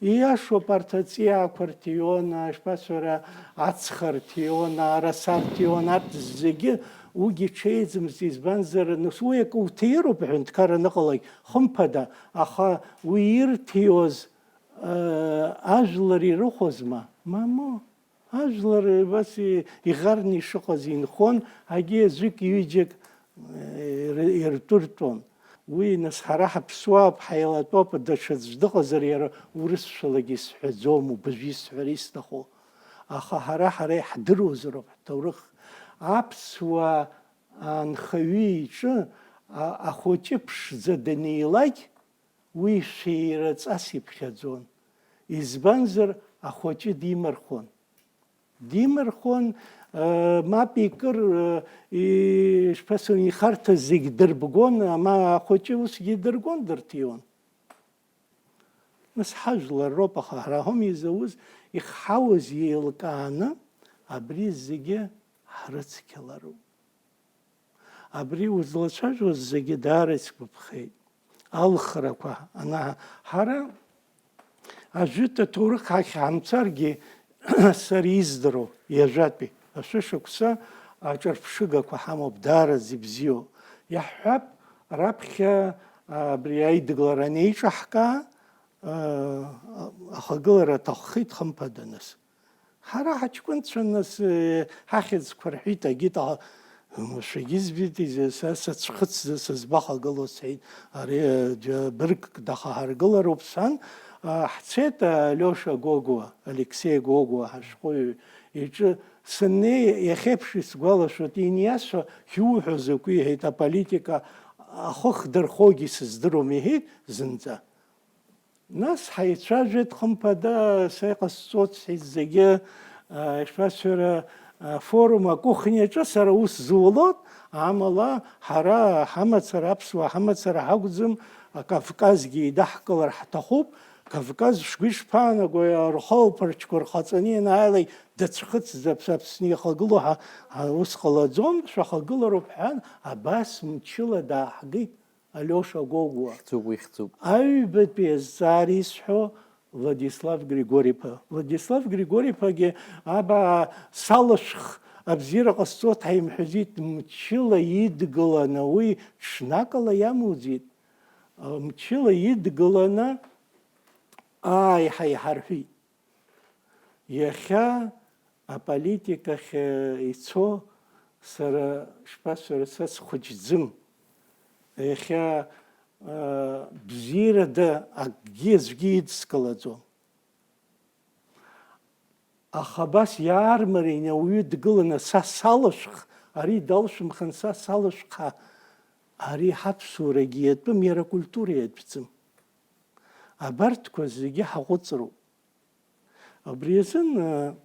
Ииашоуп, арҭ аҵиаақәа рҭиуан, ишԥасҳәара, ацха рҭиуан, араса рҭиуан, арҭ зегьы уигьы ҽеиӡамызт, избанзар, нас уи акы уҭироуп аҳәынҭқар аныҟалак, хымԥада, аха уи ирҭиуаз, э, ажәлар ирыхәозма? Мамоу. Ажәлар убас иӷарны ишыҟаз инхон, егьи аӡәык-ҩыџьак иртәыртәон. Уи, нас, ҳара ҳаԥсуаауп, ҳаилатәоуп, даҽаӡә дыҟазар, иара урысшәалагьы исҳәаӡом, убыржә исҳәара исҭаху. Аха ҳара, ҳара иаҳдыруазароуп ҳҭоурых. Аԥсуаа анхаҩы иҿы а-, ахәыҷы ԥшӡа данилак, уи шәеира ҵас иԥхьаӡон. Избанзар, ахәыҷы димырхон. Димырхон, э, мап икыр, э, и-, шԥасҳәо, ихарҭа зегь дырбгон, ама ахәыҷы усгьы дыргон, дырҭиуан. Нас ҳажәлар роуп, аха ҳара ҳауми изауз, ихҳауаз еилкааны, абри зегьы ҳрыцқьалароуп. Абри узлацәажәоз зегьы даара исгәаԥхеит. Алхрақәа ана-, ҳара ажәытә аҭоурых ахь ҳамцаргьы, сара издыруа, ҩажәатәи ашәышықәса аҿырԥшыгақәа ҳамоуп, даараӡа ибзиоу. Иаҳҳәап, раԥхьа абри аидгылара анеиҿаҳкаа, ахагылара аҭаххеит, хымԥада, нас. Ҳара ҳаҷкәынцәа, нас, э, ҳахьӡқәа рҳәеит, агит, а, мшәагьы збеит, изы, са сыцәхыцӡа сызбахагылоу сҳәеит, ари, э, џьа-, быргк дахаҳаргылароуп сан, а, ҳцеит, а, Алиоша Гогәуа, Алексеи Гогәуа ҳашәҟәыҩҩы иҿы саннеи, иахьеиԥш исгәалашәоит, иниасҳәа, шәиуҳәо закәу, иҳәеит, аполитика ахы хдырхогьы сыздыруам, иҳәеит, зынӡа. Нас ҳаицәажәеит, хымԥада, са иҟасҵоит, сҳәеит, зегьы, а, ишԥасҳәара, а, форум акухниаҿы сара ус зулоит, амала ҳара ҳамацара, аԥсуаа ҳамацара ҳакәӡам, а, Кавказгьы еидаҳкылар ҳҭахуп, Кавказ шәгәы ишԥаанаго, рхылԥарчқәа рхаҵаны ианааилак дацәхыҵӡап, Аԥсны ихагылоу ҳа, ҳа ус ҟалаӡом, шәахагылароуп ҳәан, абас мчыла дааҳгеит. Алиоша Гогәуа. Ихьӡуп, уи ихьӡуп. Аҩбатәи азҵаара исҳәо Владислав Григори-иԥа. Владислав Григори-иԥагьы абаа салышәх, абзиара ҟасҵоит ҳаимҳәаӡеит, мчыла идгыланы, уи ҽнакала иамуӡеит. Мчыла идгыланы, ааи, ҳаиҳарҳәит. Иахьа аполитикахь ицо сара, шԥасҳәара, са схәыҷӡым. Иахьа, а, бзиарада акгьы аӡәгьы идскылаӡом. Аха абас иаармарианы ауаҩы дгыланы, са салышәх, ари далшәымхан, са салышәх ҳәа, ари ҳаԥсуарагьы иатәым, иара акультура иатәӡам. Абарҭқәа зегьы ҳаҟәыҵроуп. Абри азын, а,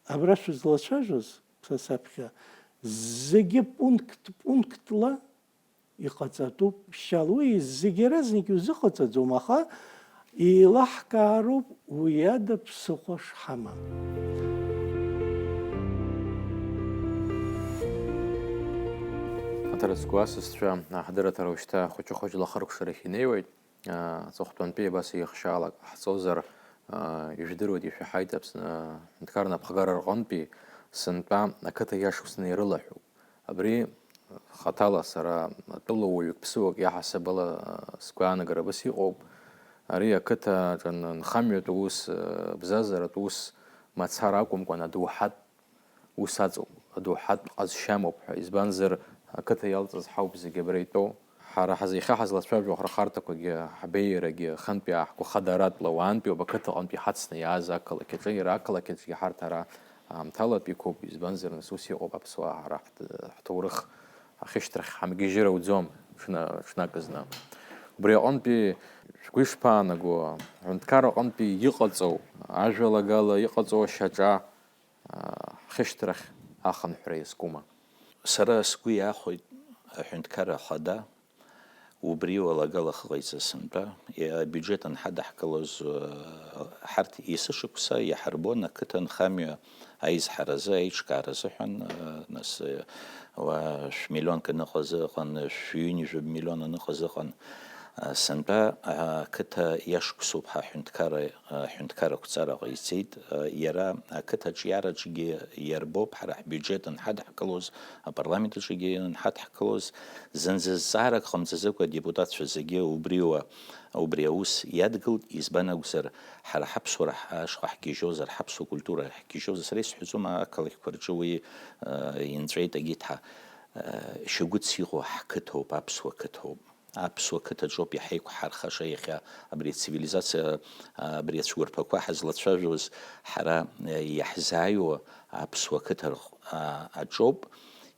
абра шәызлацәажәоз, са саԥхьа, зегьы пункт-пунктла иҟаҵатәуп, шьал, уи зегьы иаразнак иузыҟаҵаӡом, аха еилаҳкаароуп уи ада ԥсыхәа шҳамам. Аҭара зқәу асасцәа, аҳдырраҭара уажәшьҭа хәыҷы-хәыҷла ахыркәшарахь инеиуеит. Аҵыхәтәантәи абас еихшьаалак ҟаҳҵозар, ижәдыруеит, ишәаҳаит Аԥсны аҳәынҭқарра напхгара рҟынтәи сынтәа ақыҭа иашықәсны ирылаҳәоуп. Абри хаҭала сара атәылауаҩык ԥсыуак иаҳасабала сгәаанагара абас иҟоуп. Ари ақыҭаҿы нхамҩатә ус, бзазаратә ус мацара акәымкәан, адоуҳатә ус аҵоуп, адоуҳатә ҟазшьамоуп ҳәа. Избанзар, ақыҭа иалҵыз ҳауп зегьы абра итәоу. Ҳара ҳазы иахьа ҳазлацәажәо ахырхарҭақәагьы, ҳбеиарагьы, хынтәи ааҳгәахадаратәла уаантәиуп ақыҭаҟынтәи иҳацны иааз ақалақь аҿы, иара ақалақь аҿгьы ҳарҭ ара аамҭалатәиқәоуп, избанзар, нас ус иҟоуп аԥсуаа, ҳара ҳҭ-, ҳҭоурых ахьышьҭрахь ҳамгьежьыр ауӡом ҽна-, ҽнак зны. Убри аҟынтәи шәгәы ишԥаанаго, аҳәынҭқарра аҟынтәи иҟаҵоу, ажәалагала иҟаҵоу ашьаҿа, ҳхьышьҭрахь ахынҳәра иазкума? Сара сгәы иахәеит аҳәынҭқарра ахада убри уалагала ахы ҟаиҵаз сынтәа, абиуџьет анҳадаҳкылоз, ҳарҭ есышықәса иаҳарбон ақыҭа нхамҩа аизҳаразы, аиҿкааразы ҳәа, нас, уа шәмиллионк аныҟаз ыҟан, шәҩынҩажәа миллион аныҟаз ыҟан. Сынтәа ақыҭа иашықәсоуп ҳәа аҳәынҭқарра, аҳәынҭқарра ақәҵара ҟаиҵеит. Иара ақыҭа аҿиараҿгьы иарбоуп, ҳара ҳбиуџьет анҳадҳкылоз, апарламент аҿгьы анҳадҳкылоз, зынӡа зҵаарак ҟамҵаӡакәа адепутатцәа зегьы убриуа, убри аус иадгылт, избан акәзар, ҳара ҳаԥсуара ашҟа ҳгьежьозар, ҳаԥсуа культура ҳгьежьозар, сара исҳәаӡом, ақалақьқәа рҿы уи, э, инҵәеит, агьиҭ ҳа, э, шьагәыҭс иҟоу ҳқыҭоуп, аԥсуа қыҭоуп. Аԥсуа қыҭаҿоуп иҳаиқәҳархаша иахьа абри ацивилизациа, абри ацәқәырԥақәа ҳазлацәажәоз ҳара, э, иаҳзааиуа аԥсуа қыҭа рҟ-, а-, аҿоуп.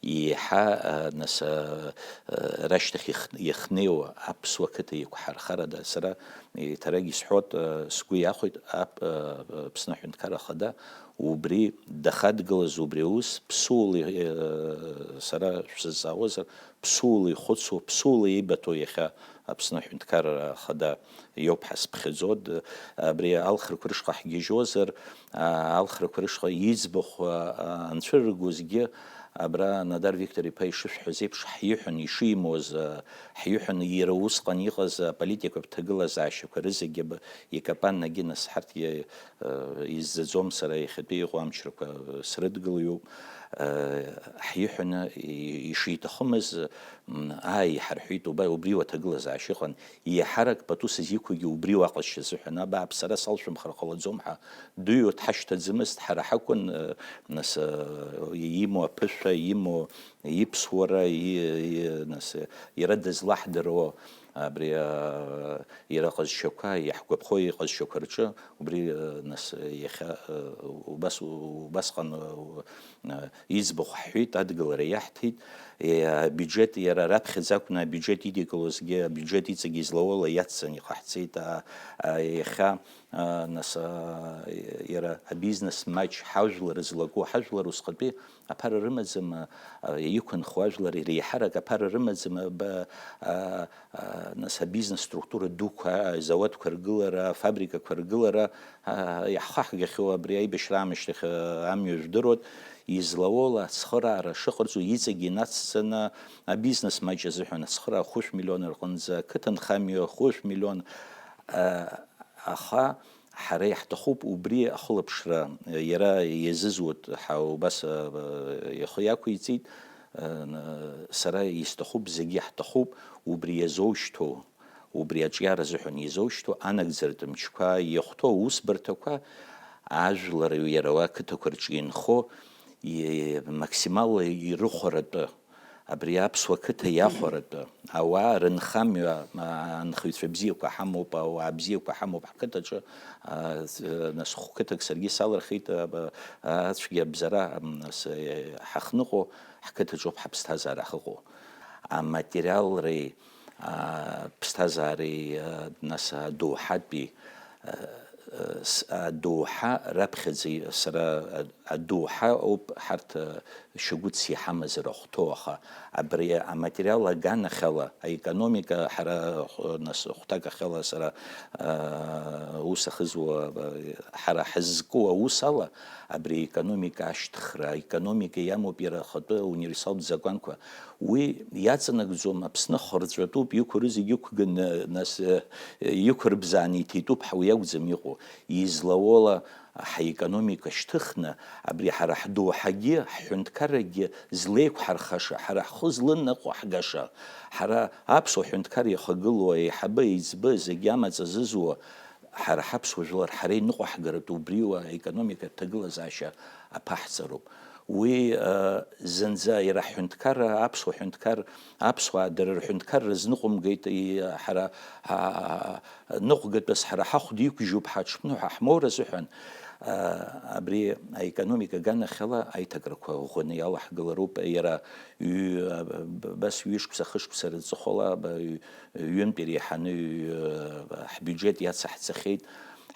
Еиҳа, а, нас, а, а, рашьҭахь их-, иахнеиуа аԥсуа қыҭа иқәҳархарада? Сара еиҭарак исҳәоит, а, сгәы иахәеит ап-, а, Аԥсны Аҳәынҭқарра Ахада убри дахадгылаз убри аус ԥсуала, а, сара шәсызҵаауазар, ԥсуала ихәыцуа, ԥсуала еибыҭоу иахьа Аԥсны Аҳәынҭқарра Ахада иоуп ҳазԥхьаӡо. Д-, абри алхрақәа рышҟа ҳгьежьуазар, а, алхрақәа рышҟа иӡбахә, а, а, анцәырыргозгьы, абра Надар Виктор-иԥа ишышәҳәаз еиԥш, ҳиҳәон, ишимуаз, а, ҳиҳәон иара усҟан иҟаз аполитикатә ҭагылазаашьақәа рызегьы аб-, икапаннагьы нас ҳарҭ иа-, а, изӡаӡом сара иахьатәи иҟоу амчрақәа, а, срыдгылоуп. А, ҳиҳәаны и-, ишиҭахымыз, м, ааи, иҳарҳәеит, уба-, убри уаҭагылазаашьа ыҟан. Еиҳарак пату сызиқәугьы убри уаҟазшьа азыҳәан, абааԥс, сара салшәымхар ҟалаӡом ҳәа дыҩуа дҳашьҭаӡамызт, ҳара ҳакәын, э, нас, э, имоу аԥышәа, имоу иԥсуара, и-, и-, нас, э, иара дызлаҳдыруа абри, э, иара ҟазшьақәа, иаҳгәаԥхо иҟазшьақәа рҿы, убри, э, нас, э, иахьа, э, убас, убасҟан, э, э, иӡбахә ҳҳәеит, адгылара иаҳҭеит, е, абиуџьет иара раԥхьаӡа акәны абиуџьет идикылозгьы, абиуџьет иҵегьы излауала иацҵаны иҟаҳҵеит, а, а, иахьа, а, нас, а, иара абизнес маҷ ҳажәлар злаку, ҳажәлар усҟатәи аԥара рымаӡам, а, а, иқәынхо ажәлар иреиҳарак аԥара рымаӡам, а, ба-, а, а, нас абизнес структура дуқәа, азауадқәа ргылара, афабрикақәа ргылара, а, иаҳхаҳгахьоу абри аибашьра аамышьҭахь, а, амҩа жәдыруеит, излауала ацхыраара шыҟарҵо иҵегьы инацҵаны абизнес маҷ азыҳәан ацхыраара хәышә миллион рҟынӡа, ақыҭанхамҩа хәышә миллион, а, аха ҳара иаҳҭахуп убри ахылаԥшра, иара иазызуеит ҳәа убас, а, ихы иақәиҵеит, а, сара исҭахуп, зегьы иаҳҭахуп, убри иазоушьҭоу, убри аҿиара азыҳәан изоушьҭоу анагӡаратә мчқәа, иахәҭоу аусбарҭақәа ажәлар иара уа ақыҭақәа рҿы инхо, и-, максималла ирыхәаратәы, абри аԥсуа қыҭа иахәаратәы, ауаа рынхамҩа, а, анхаҩцәа бзиақәа ҳамоуп, ауаа бзиақәа ҳамоуп ҳқыҭаҿы, а, з-, нас хәқыҭак саргьы салырхит, а, б-, ацәгьа абзара, м, нас, э, ҳахныҟәо, ҳқыҭаҿоуп ҳаԥсҭазаара ахыҟоу. Аматериалреи, а, ԥсҭазаареи, а, нас адоуҳатәи, а, а, с-, адоуҳа раԥхьаӡа и-, сара а-, адоуҳа ауп ҳарҭ, а, шьагәыҭс иҳамазар ахәҭоу, аха абри аматериал аганахьала аекономика ҳара, а, нас хәҭакахьала сара, а, ус ахызуа, а, ҳара ҳзку аус ала абри аекономика ашьҭыхра, аекономика иамоуп иара ахатәы универсалтә закәанқәа. Уи иаҵанакӡом, Аԥсны хырҵәатәуп, иқәу рызегь ықәганы, нас, э, иқәырбзааны иҭитәуп ҳәа уи акәӡам иҟоу. Излауала ҳаекономика шьҭыхны, абри ҳара ҳдоуҳагьы, ҳҳәынҭқаррагьы злеиқәҳархаша, ҳара ҳхы зланыҟәаҳгаша, ҳара аԥсуа ҳәынҭқар иахагылоу аиҳабы, аиҵбы, зегьы амаҵ азызуа, ҳара ҳаԥсуа жәлар, ҳара иныҟәаҳгаратәы убриоуа аекономикатә ҭагылазаашьа аԥаҳҵароуп. Уи, а, зынӡа иара ҳҳәынҭқарра, аԥсуа ҳәынҭқар, аԥсуаа дара рҳәынҭқарра рызныҟәымгеит, и-, ҳара, а, ныҟәгатәыс ҳара ҳахәда иқәжьуп ҳаҽԥныҳәа ҳмоур азыҳәан, а, абри аекономика аганахьала аиҭакрақәа ӷәӷәаны иалаҳгалароуп, иара ҩ-, а, б-, бас ҩышықәса, хышықәса рыҵыхәала, б-, ҩ-, ҩынтә иреиҳаны ҩ-, ҳбиуџьет иацаҳҵахьеит,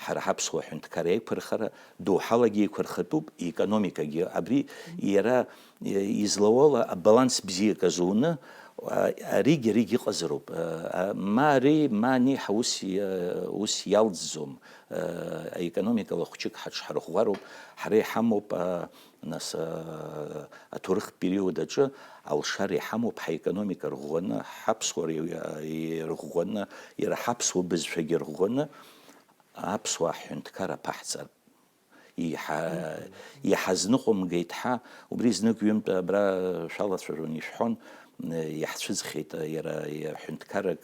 ҳара ҳаԥсуа ҳәынҭқар еиқәырхара, доуҳалагьы еиқәырхатәуп, икономикагьы. Абри иара, е, излауала абаланс бзиак азуны, Аригь, аригь ыҟазароуп. Ма ари, ма ани ҳа ус, ус иалҵӡом. Аекономикала хәҷык ҳаҽҳарӷәӷәароуп. Ҳара иҳамоуп, нас, аҭоурыхтә период аҿы алшара иҳамоуп ҳаекономика рӷәӷәаны, ҳаԥсуара ирӷәӷәаны, иара ҳаԥсуа бызшәагьы рӷәӷәаны аԥсуаа ҳҳәынҭқар аԥаҳҵар. Иҳа-, иҳазныҟәымгеит ҳа, убри знык-ҩынтә абра шәалацәажәон, ишәҳәон, иаҳцәыӡхьеит иара, иара ҳәынҭқаррак,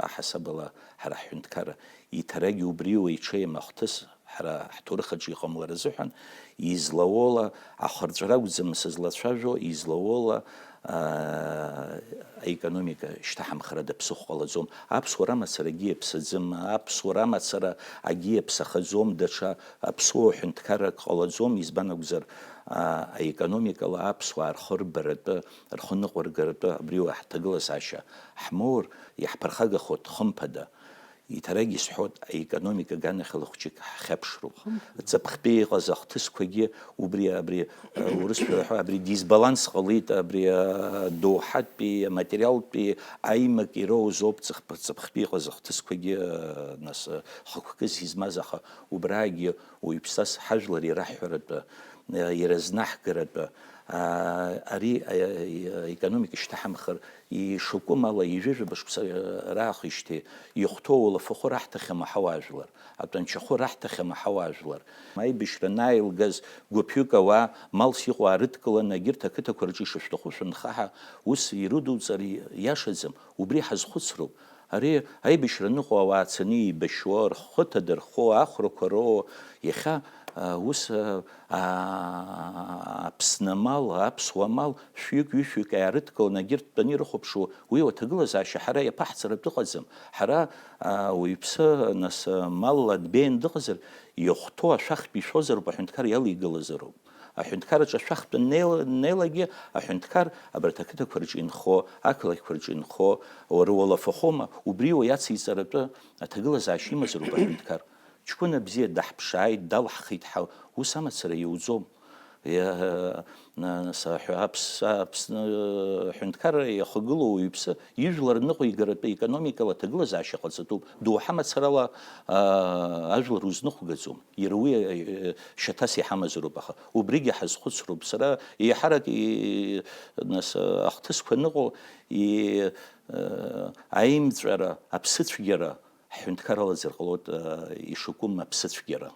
аҳасабала ҳара ҳҳәынҭқарра. Иҭарагь убриоуп, иҽеим ахҭыс ҳара ҳҭоурых аҿы иҟамлар азыҳәан, излауоула ахырҵәара акәӡам сызлацәажәо, излауоула, аа, аекономика шьҭаҳамхарада ԥсыхәа ҟалаӡом. Аԥсуара мацарагьы иаԥсаӡам, аԥсуара мацара агьы иаԥсахаӡом, даҽа аԥсуа ҳәынҭқаррак ҟалаӡом, избан акәзар, аа, аекономикала аԥсуаа рхы рбаратәы, рхы ныҟәыргаратәы абри уа ҳҭагылазаашьа ҳмоур, иаҳԥырхагахоит, хымԥада. Иҭарагь исҳәоит, аекономика аганахьала хәҷык ҳхьаԥшроуп. Ҵыԥхтәи иҟаз ахҭысқәагьы убри, абри, э, урысшәа ҳәа, абри дисбаланс ҟалеит, абри, э, доуҳатәи, аматериалтәи аимак ироуз ауп ҵыхп-, ҵыԥхтәи иҟаз ахҭысқәагьы, э, нас, э, хықәкыс измаз, аха убраагьы уаҩԥсас ҳажәлар ираҳҳәаратәы, э, иразнахгаратәы, а, ари, э, э, аекономика шьҭаҳамхар ишакәым ала, ҩажәа башықәса раахижьҭеи ихәҭоу алафахәы раҳҭахьама ҳауаажәлар, атәанчахәы раҳҭахьама ҳауаажәлар? Аибашьра анааилгаз, гәыԥҩык ауаа, малс иҟоу аарыдкыланы, егьырҭ ақыҭақәа рҿы ишышәҭаху шәынхаҳа, ус ирыдуҵар иашаӡам, убри ҳазхәыцроуп. Ари аибашьра аныҟоу ауаа цаны еибашьуа, рхы ҭадырхо, ахәрақәа роуа, иахьа, а, ус, а, а, Аԥсны амал, аԥсуа мал, шәҩык, ҩышәҩык иаарыдкыланы, егьырҭ тәаны ирыхәаԥшуа, уи уаҭагылазаашьа ҳара иаԥаҳҵаратә ыҟаӡам. Ҳара, а, уаҩԥсы, нас, а, малла дбеиан дыҟазар, ихәҭоу ашәахтә ишәозароуп, аҳәынҭқар иалигалазароуп. Аҳәынҭқарраҿы ашәахтә аннеила-, аннеилагьы, аҳәынҭқар абарҭ ақыҭақәа рҿы инхо, ақалақьқәа рҿы инхо, уара уалафахома, убри уаҩ ациҵаратәы аҭагылазаашьа имазароуп аҳәынҭқар. Ҷкәына бзиа даҳԥшааит, далаҳхит ҳәа ус амацара иуӡом. Иа-, на-, нас аҳәа-, аԥс-, Аԥсны аҳәынҭқарра иахагылоу уаҩԥсы ижәлар ныҟәигаратәы економикала аҭагылазаашьа ҟаҵатәуп. Доуҳа мацарала, аа, ажәлар узныҟәгаӡом. Иара уи, э, шьаҭас иҳамазароуп, аха убригьы ҳазхәыцроуп. Сара еиҳарак и-, нас, ахҭысқәа ныҟәо, и-, э, аимҵәара, аԥсыцәгьара ҳҳәынҭқар алаӡыр ҟалоит, э, ишакәым аԥсыцәгьара.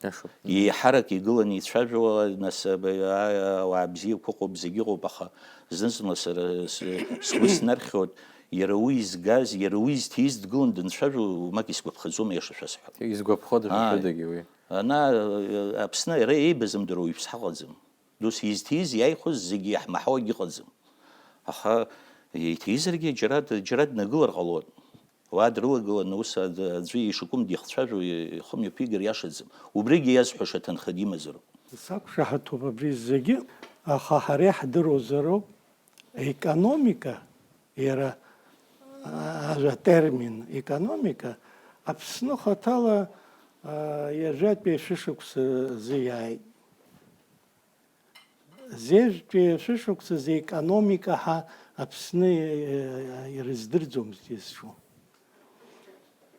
Иашоуп. Еиҳарак игыланы ицәажәауа, нас, аб-, а-, ауаа бзиақәа ыҟоуп, зегьы ыҟоуп, аха зны-зынла сара с-, сгәы снархьуеит, иара уи изгаз, иара уи изҭиз дгылан дынцәажәо, уамак исгәаԥхаӡом, аиаша шәасҳәап. Изгәаԥхода Ааи. Шәашәыдагьы уи? Ана, э, Аԥсны иара еибазымдыруа уаҩԥс ҳаҟаӡам. Дус изҭиз, иааихәаз зегьы иаҳмаҳауагь ыҟаӡам. Аха иҭизаргьы џьара д-, џьара днагылар ҟалоит. Уа дрылагыланы ус аӡ-, аӡәы ишакәым дихцәажәо, ихы мҩаԥигар иашаӡам. Убригьы иазҳәаша ҭынха димазароуп. Сақәшаҳаҭуп абри зегьы, аха ҳара иаҳдыруазароуп, аекономика, иара, а, ажәа атермин економика, Аԥсны хаҭала, а, ҩажәатәи ашәышықәса азы иааит. Зежәтәи ашәышықәсазы економика ҳәа Аԥсны, э, ирыздырӡомызт изҿу.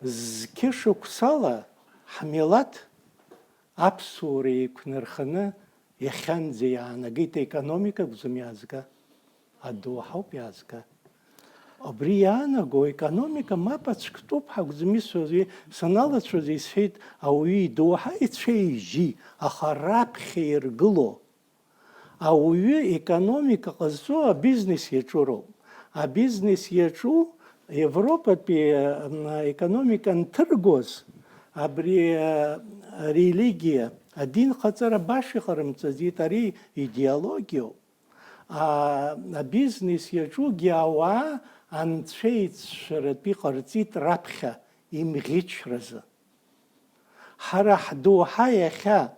Зқьышықәсала ҳмилаҭ аԥсуара еиқәнарханы иахьанӡа иаанагеит, аекономика акәӡам иаазга, адоуҳауп иаазга. Абри иаанаго аекономика мап ацәктәуп ҳәа акәӡам исҳәаз, уи саналацәажәоз исҳәеит, ауаҩы идоуҳа ицәеижьи, аха раԥхьа иргыло. Ауаҩы економика ҟазҵо абизнес иаҿу роуп. Абизнес иаҿу Европатәи, м, економика анҭыргоз, абри, а, религиа, адинхаҵара баша иҟарымҵаӡеит, ари идеологиоуп. А, абизнес иаҿугьы ауаа анцәа ицәшәаратәы иҟарҵеит раԥхьа имӷьычразы. Ҳара ҳдоуҳа иахьа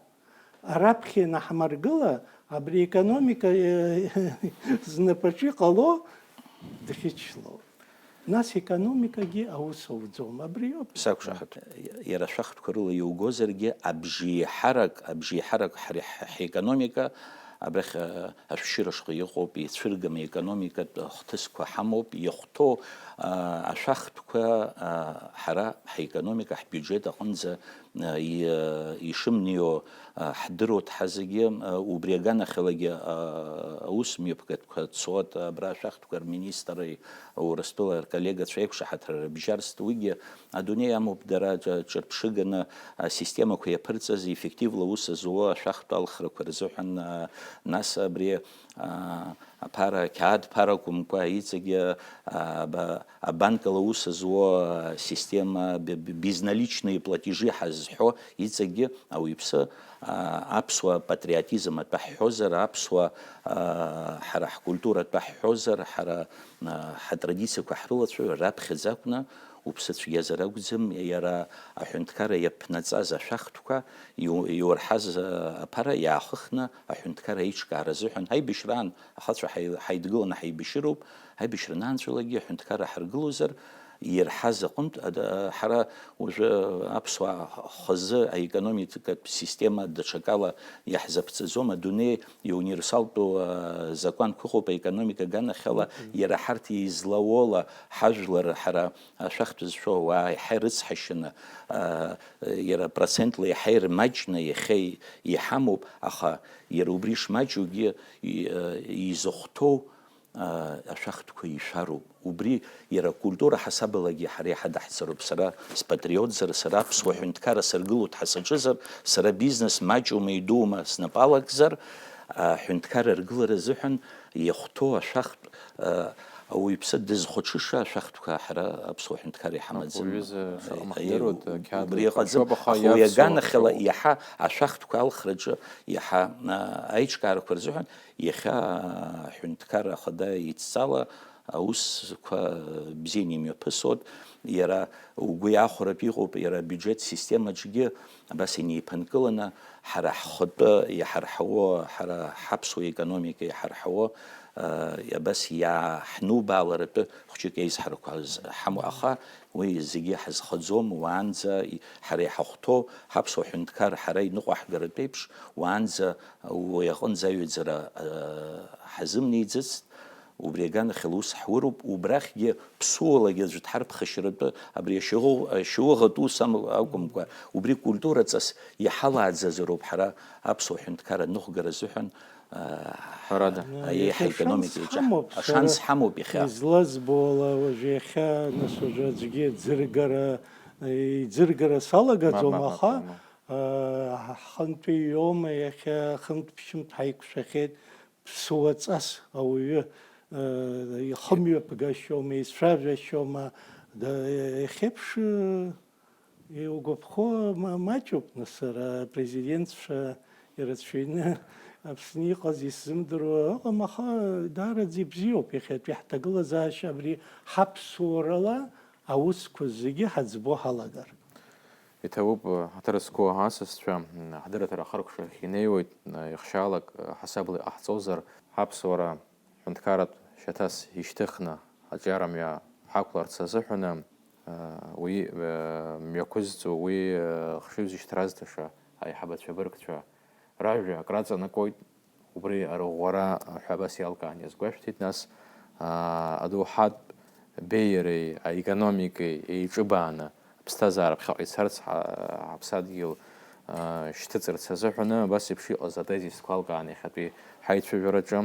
раԥхьа инаҳмыргыла, абри економика, э, знапаҿы иҟало дӷьычлоуп. Нас економикагьы аус ауӡом, абриоуп. Сақәшаҳаҭуп. Иара ашәахтәқәа рыла иугозаргьы, абжеиҳарак, абжеиҳарак ҳари ҳ-, ҳекономика Абрахь, а, ашәшьыра шҟа иҟоуп, ицәыргам аекономикатә ахҭысқәа ҳамоуп, иахәҭоу, а, ашәахтәқәа, а, ҳара ҳаекономика, ҳбиуџьет аҟынӡа, а, и-, ишымнеиуа, а, ҳдыруеит ҳазегьы, а, убри аганахьалагьы, а, аус мҩаԥгатәқәа цоит, абра ашәахтәқәа рминистрреи Урыстәыла рколлегацәа еиқәшаҳаҭра рыбжьарст, уигьы адунеи амоуп дара ҿ-, ҿырԥшыганы асистемақәа иаԥырҵаз, еффективла аус зуа ашәахтә алхрақәа рзыҳәан, а, нас абри, а, аԥара, қьаад ԥара акәымкәа, иҵегьы, а, ба-, абанкала аус зуа асистема, б-, б-, безналичные платежи ҳазҳәо, иҵегьы ауаҩԥсы, а, аԥсуа патриотизм атәы ҳҳәозар, аԥсуа, а, ҳара ҳкультура атәы ҳҳәозар, ҳара, а, ҳатрадициақәа ҳрылацәажәо раԥхьаӡа акәны, уԥсы цәгьазар акәӡам, иара аҳәынҭқарра иаԥнаҵаз ашәахтәқәа иу-, иурҳаз, а, аԥара иаахыхны аҳәынҭқарра аиҿкаара азыҳәан ҳаибашьраан ахацәа ҳаи-, ҳаидгыланы ҳаибашьыроуп, аибашьраанҵәалагьы аҳәынҭқарра ҳаргылозар, ирҳаз аҟынтә, ада-, ҳара уажәы аԥсуаа хазы аекономикатә система даҽакала иаҳзаԥҵаӡом, адунеи иуниверсалтәу, а, закәанқәа ыҟоуп аекономика аганахьала, Мгм. иара ҳарҭ еизлауоула ҳажәлар ҳара ашәахтә зшәо ауаа иаҳа ирыцҳашьаны, а, иара процентла иаҳа ирмаҷны иахьа и-, иҳамоуп, аха иара убри шмаҷугьы и-, а, изыхәҭоу, а, ашәахтәқәа ишәароуп. Убри иара акультура ҳасабалагьы ҳара иҳадаҳҵароуп. Сара спатриотзар, сара аԥсуа ҳәынҭқарра саргылоит ҳәа саҿызар, сара бизнес маҷума идуума снапы алакзар, аҳәынҭқарра аргылара азыҳәан иахәҭоу ашәахтә, а, ауаҩԥсы дызхәаҽыша ашәахтәқәа ҳара аԥсуа ҳәынҭқарра иҳамаӡам. Уҩыза, Е, шаҟа е, маҳдыруеит, у-, қьаад убри рыҟаҵоуп, ыҟаӡам, аха аха уи иацу аганахьала шәоуп. Иаҳа ашәахтәқәа алхраҿы иаҳа, а, аиҿкаарақәа рзыҳәан Иахьа аҳәынҭқарра ахада идҵала аусқәа бзианы имҩаԥысуеит. Иара угәы иахәаратәы иҟоуп, иара абиуџьет системаҿгьы абас инеиԥынкыланы, ҳара ҳхатәы иҳарҳауа, ҳара ҳаԥсуа економика иҳарҳауа, а, абас иааҳнубааларатәы хәҷык еизҳарақәа з-, ҳамоу, аха уи зегьы ҳазхаӡом, уаанӡа и-, ҳара иҳахәҭоу ҳаԥсуа ҳәынҭқар ҳара иныҟәаҳгаратә еиԥш, уаанӡа уи аҟынӡа аҩаӡара, а, ҳазымнеиӡацт, убри аганахьала ус ҳуроуп, убрахьгьы ԥсуалагьы аӡәы дҳарԥхашьаратәы, абри ашьауӷ-, ашьауӷатә ус ам-, акәымкәа, убри культураҵас иҳалааӡазароуп ҳара аԥсуа ҳәынҭқарра аныҟәгара азыҳәан, а, Ҳәарада. а, еиҳа Иахьа економика шанс иаҿа-, ҳамоуп, шанс сара ҳамоуп иахьа. Излазбо ала, уажә иахьа, нас, уажәы аӡәгьы аӡыргара, иӡыргара салагаӡом, Мап, мап, аха, мап, мап. а, ҳхынтәи иоума иахьа, хынтә-ԥшьынтә ҳаиқәшәахьеит, ԥсуаҵас ауаҩы, а, ихымҩаԥгашьоума, ицәажәашьоума, да, иахьеиԥш, а, Иугәаԥхо ма-, маҷуп, нас, ара апрезидентцәа ирацәаҩны Аԥсны иҟаз исзымдыруа ыҟам, аха даараӡа ибзиоуп иахьатәи ҳҭагылазаашьа абри ҳаԥсуарала аусқәа зегьы ҳаӡбо ҳалагар. Иҭабуп, ҳаҭыр зқәу асасцәа, ҳдырраҭара ахыркәшахь инеиуеит, ихшьаалак ҳасабла иҟаҳҵозар, ҳаԥсуара ҳәынҭқарратә шьаҭас ишьҭыхны аҿиарамҩа ҳақәларц азыҳәаны, уи мҩақәызҵо, уи хшыҩзышьҭра азҭаша аиҳабацәа абыргцәа ражәа акраҵанакуеит, убри арӷәӷәара ҳәа абас иалкаан иазгәашәҭеит, нас, адоуҳатә беиареи аекономикеи еиҿыбааны, аԥсҭазаара ԥхьаҟа ицарц, ҳа-, ҳаԥсадгьыл, аа, шьҭыҵырц азыҳәаны, абас еиԥш иҟаз атезисқәа алкаан иахьатәи ҳаицәажәараҿы,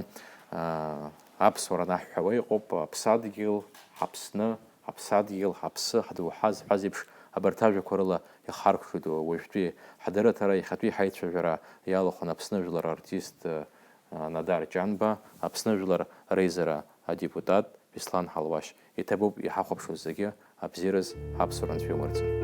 аа, аԥсуара анаҳҳәауа иҟоуп, аԥсадгьыл, ҳаԥсны, ҳаԥсадгьыл, ҳаԥсы, ҳдоуҳа зҳәаз еиԥш, абарҭ ажәақәа рыла ихаркәшоит уажәтәи ҳдырраҭара, иахьатәи ҳаицәажәара иалахәын Аԥсны жәлар артист, аа, Надар Ҷанба, Аԥсны жәлар реизара адепутат Беслан Ҳалуашь. Иҭабуп иҳахәаԥшуаз зегьы абзиараз, аԥсуара Анцәа иумырӡын.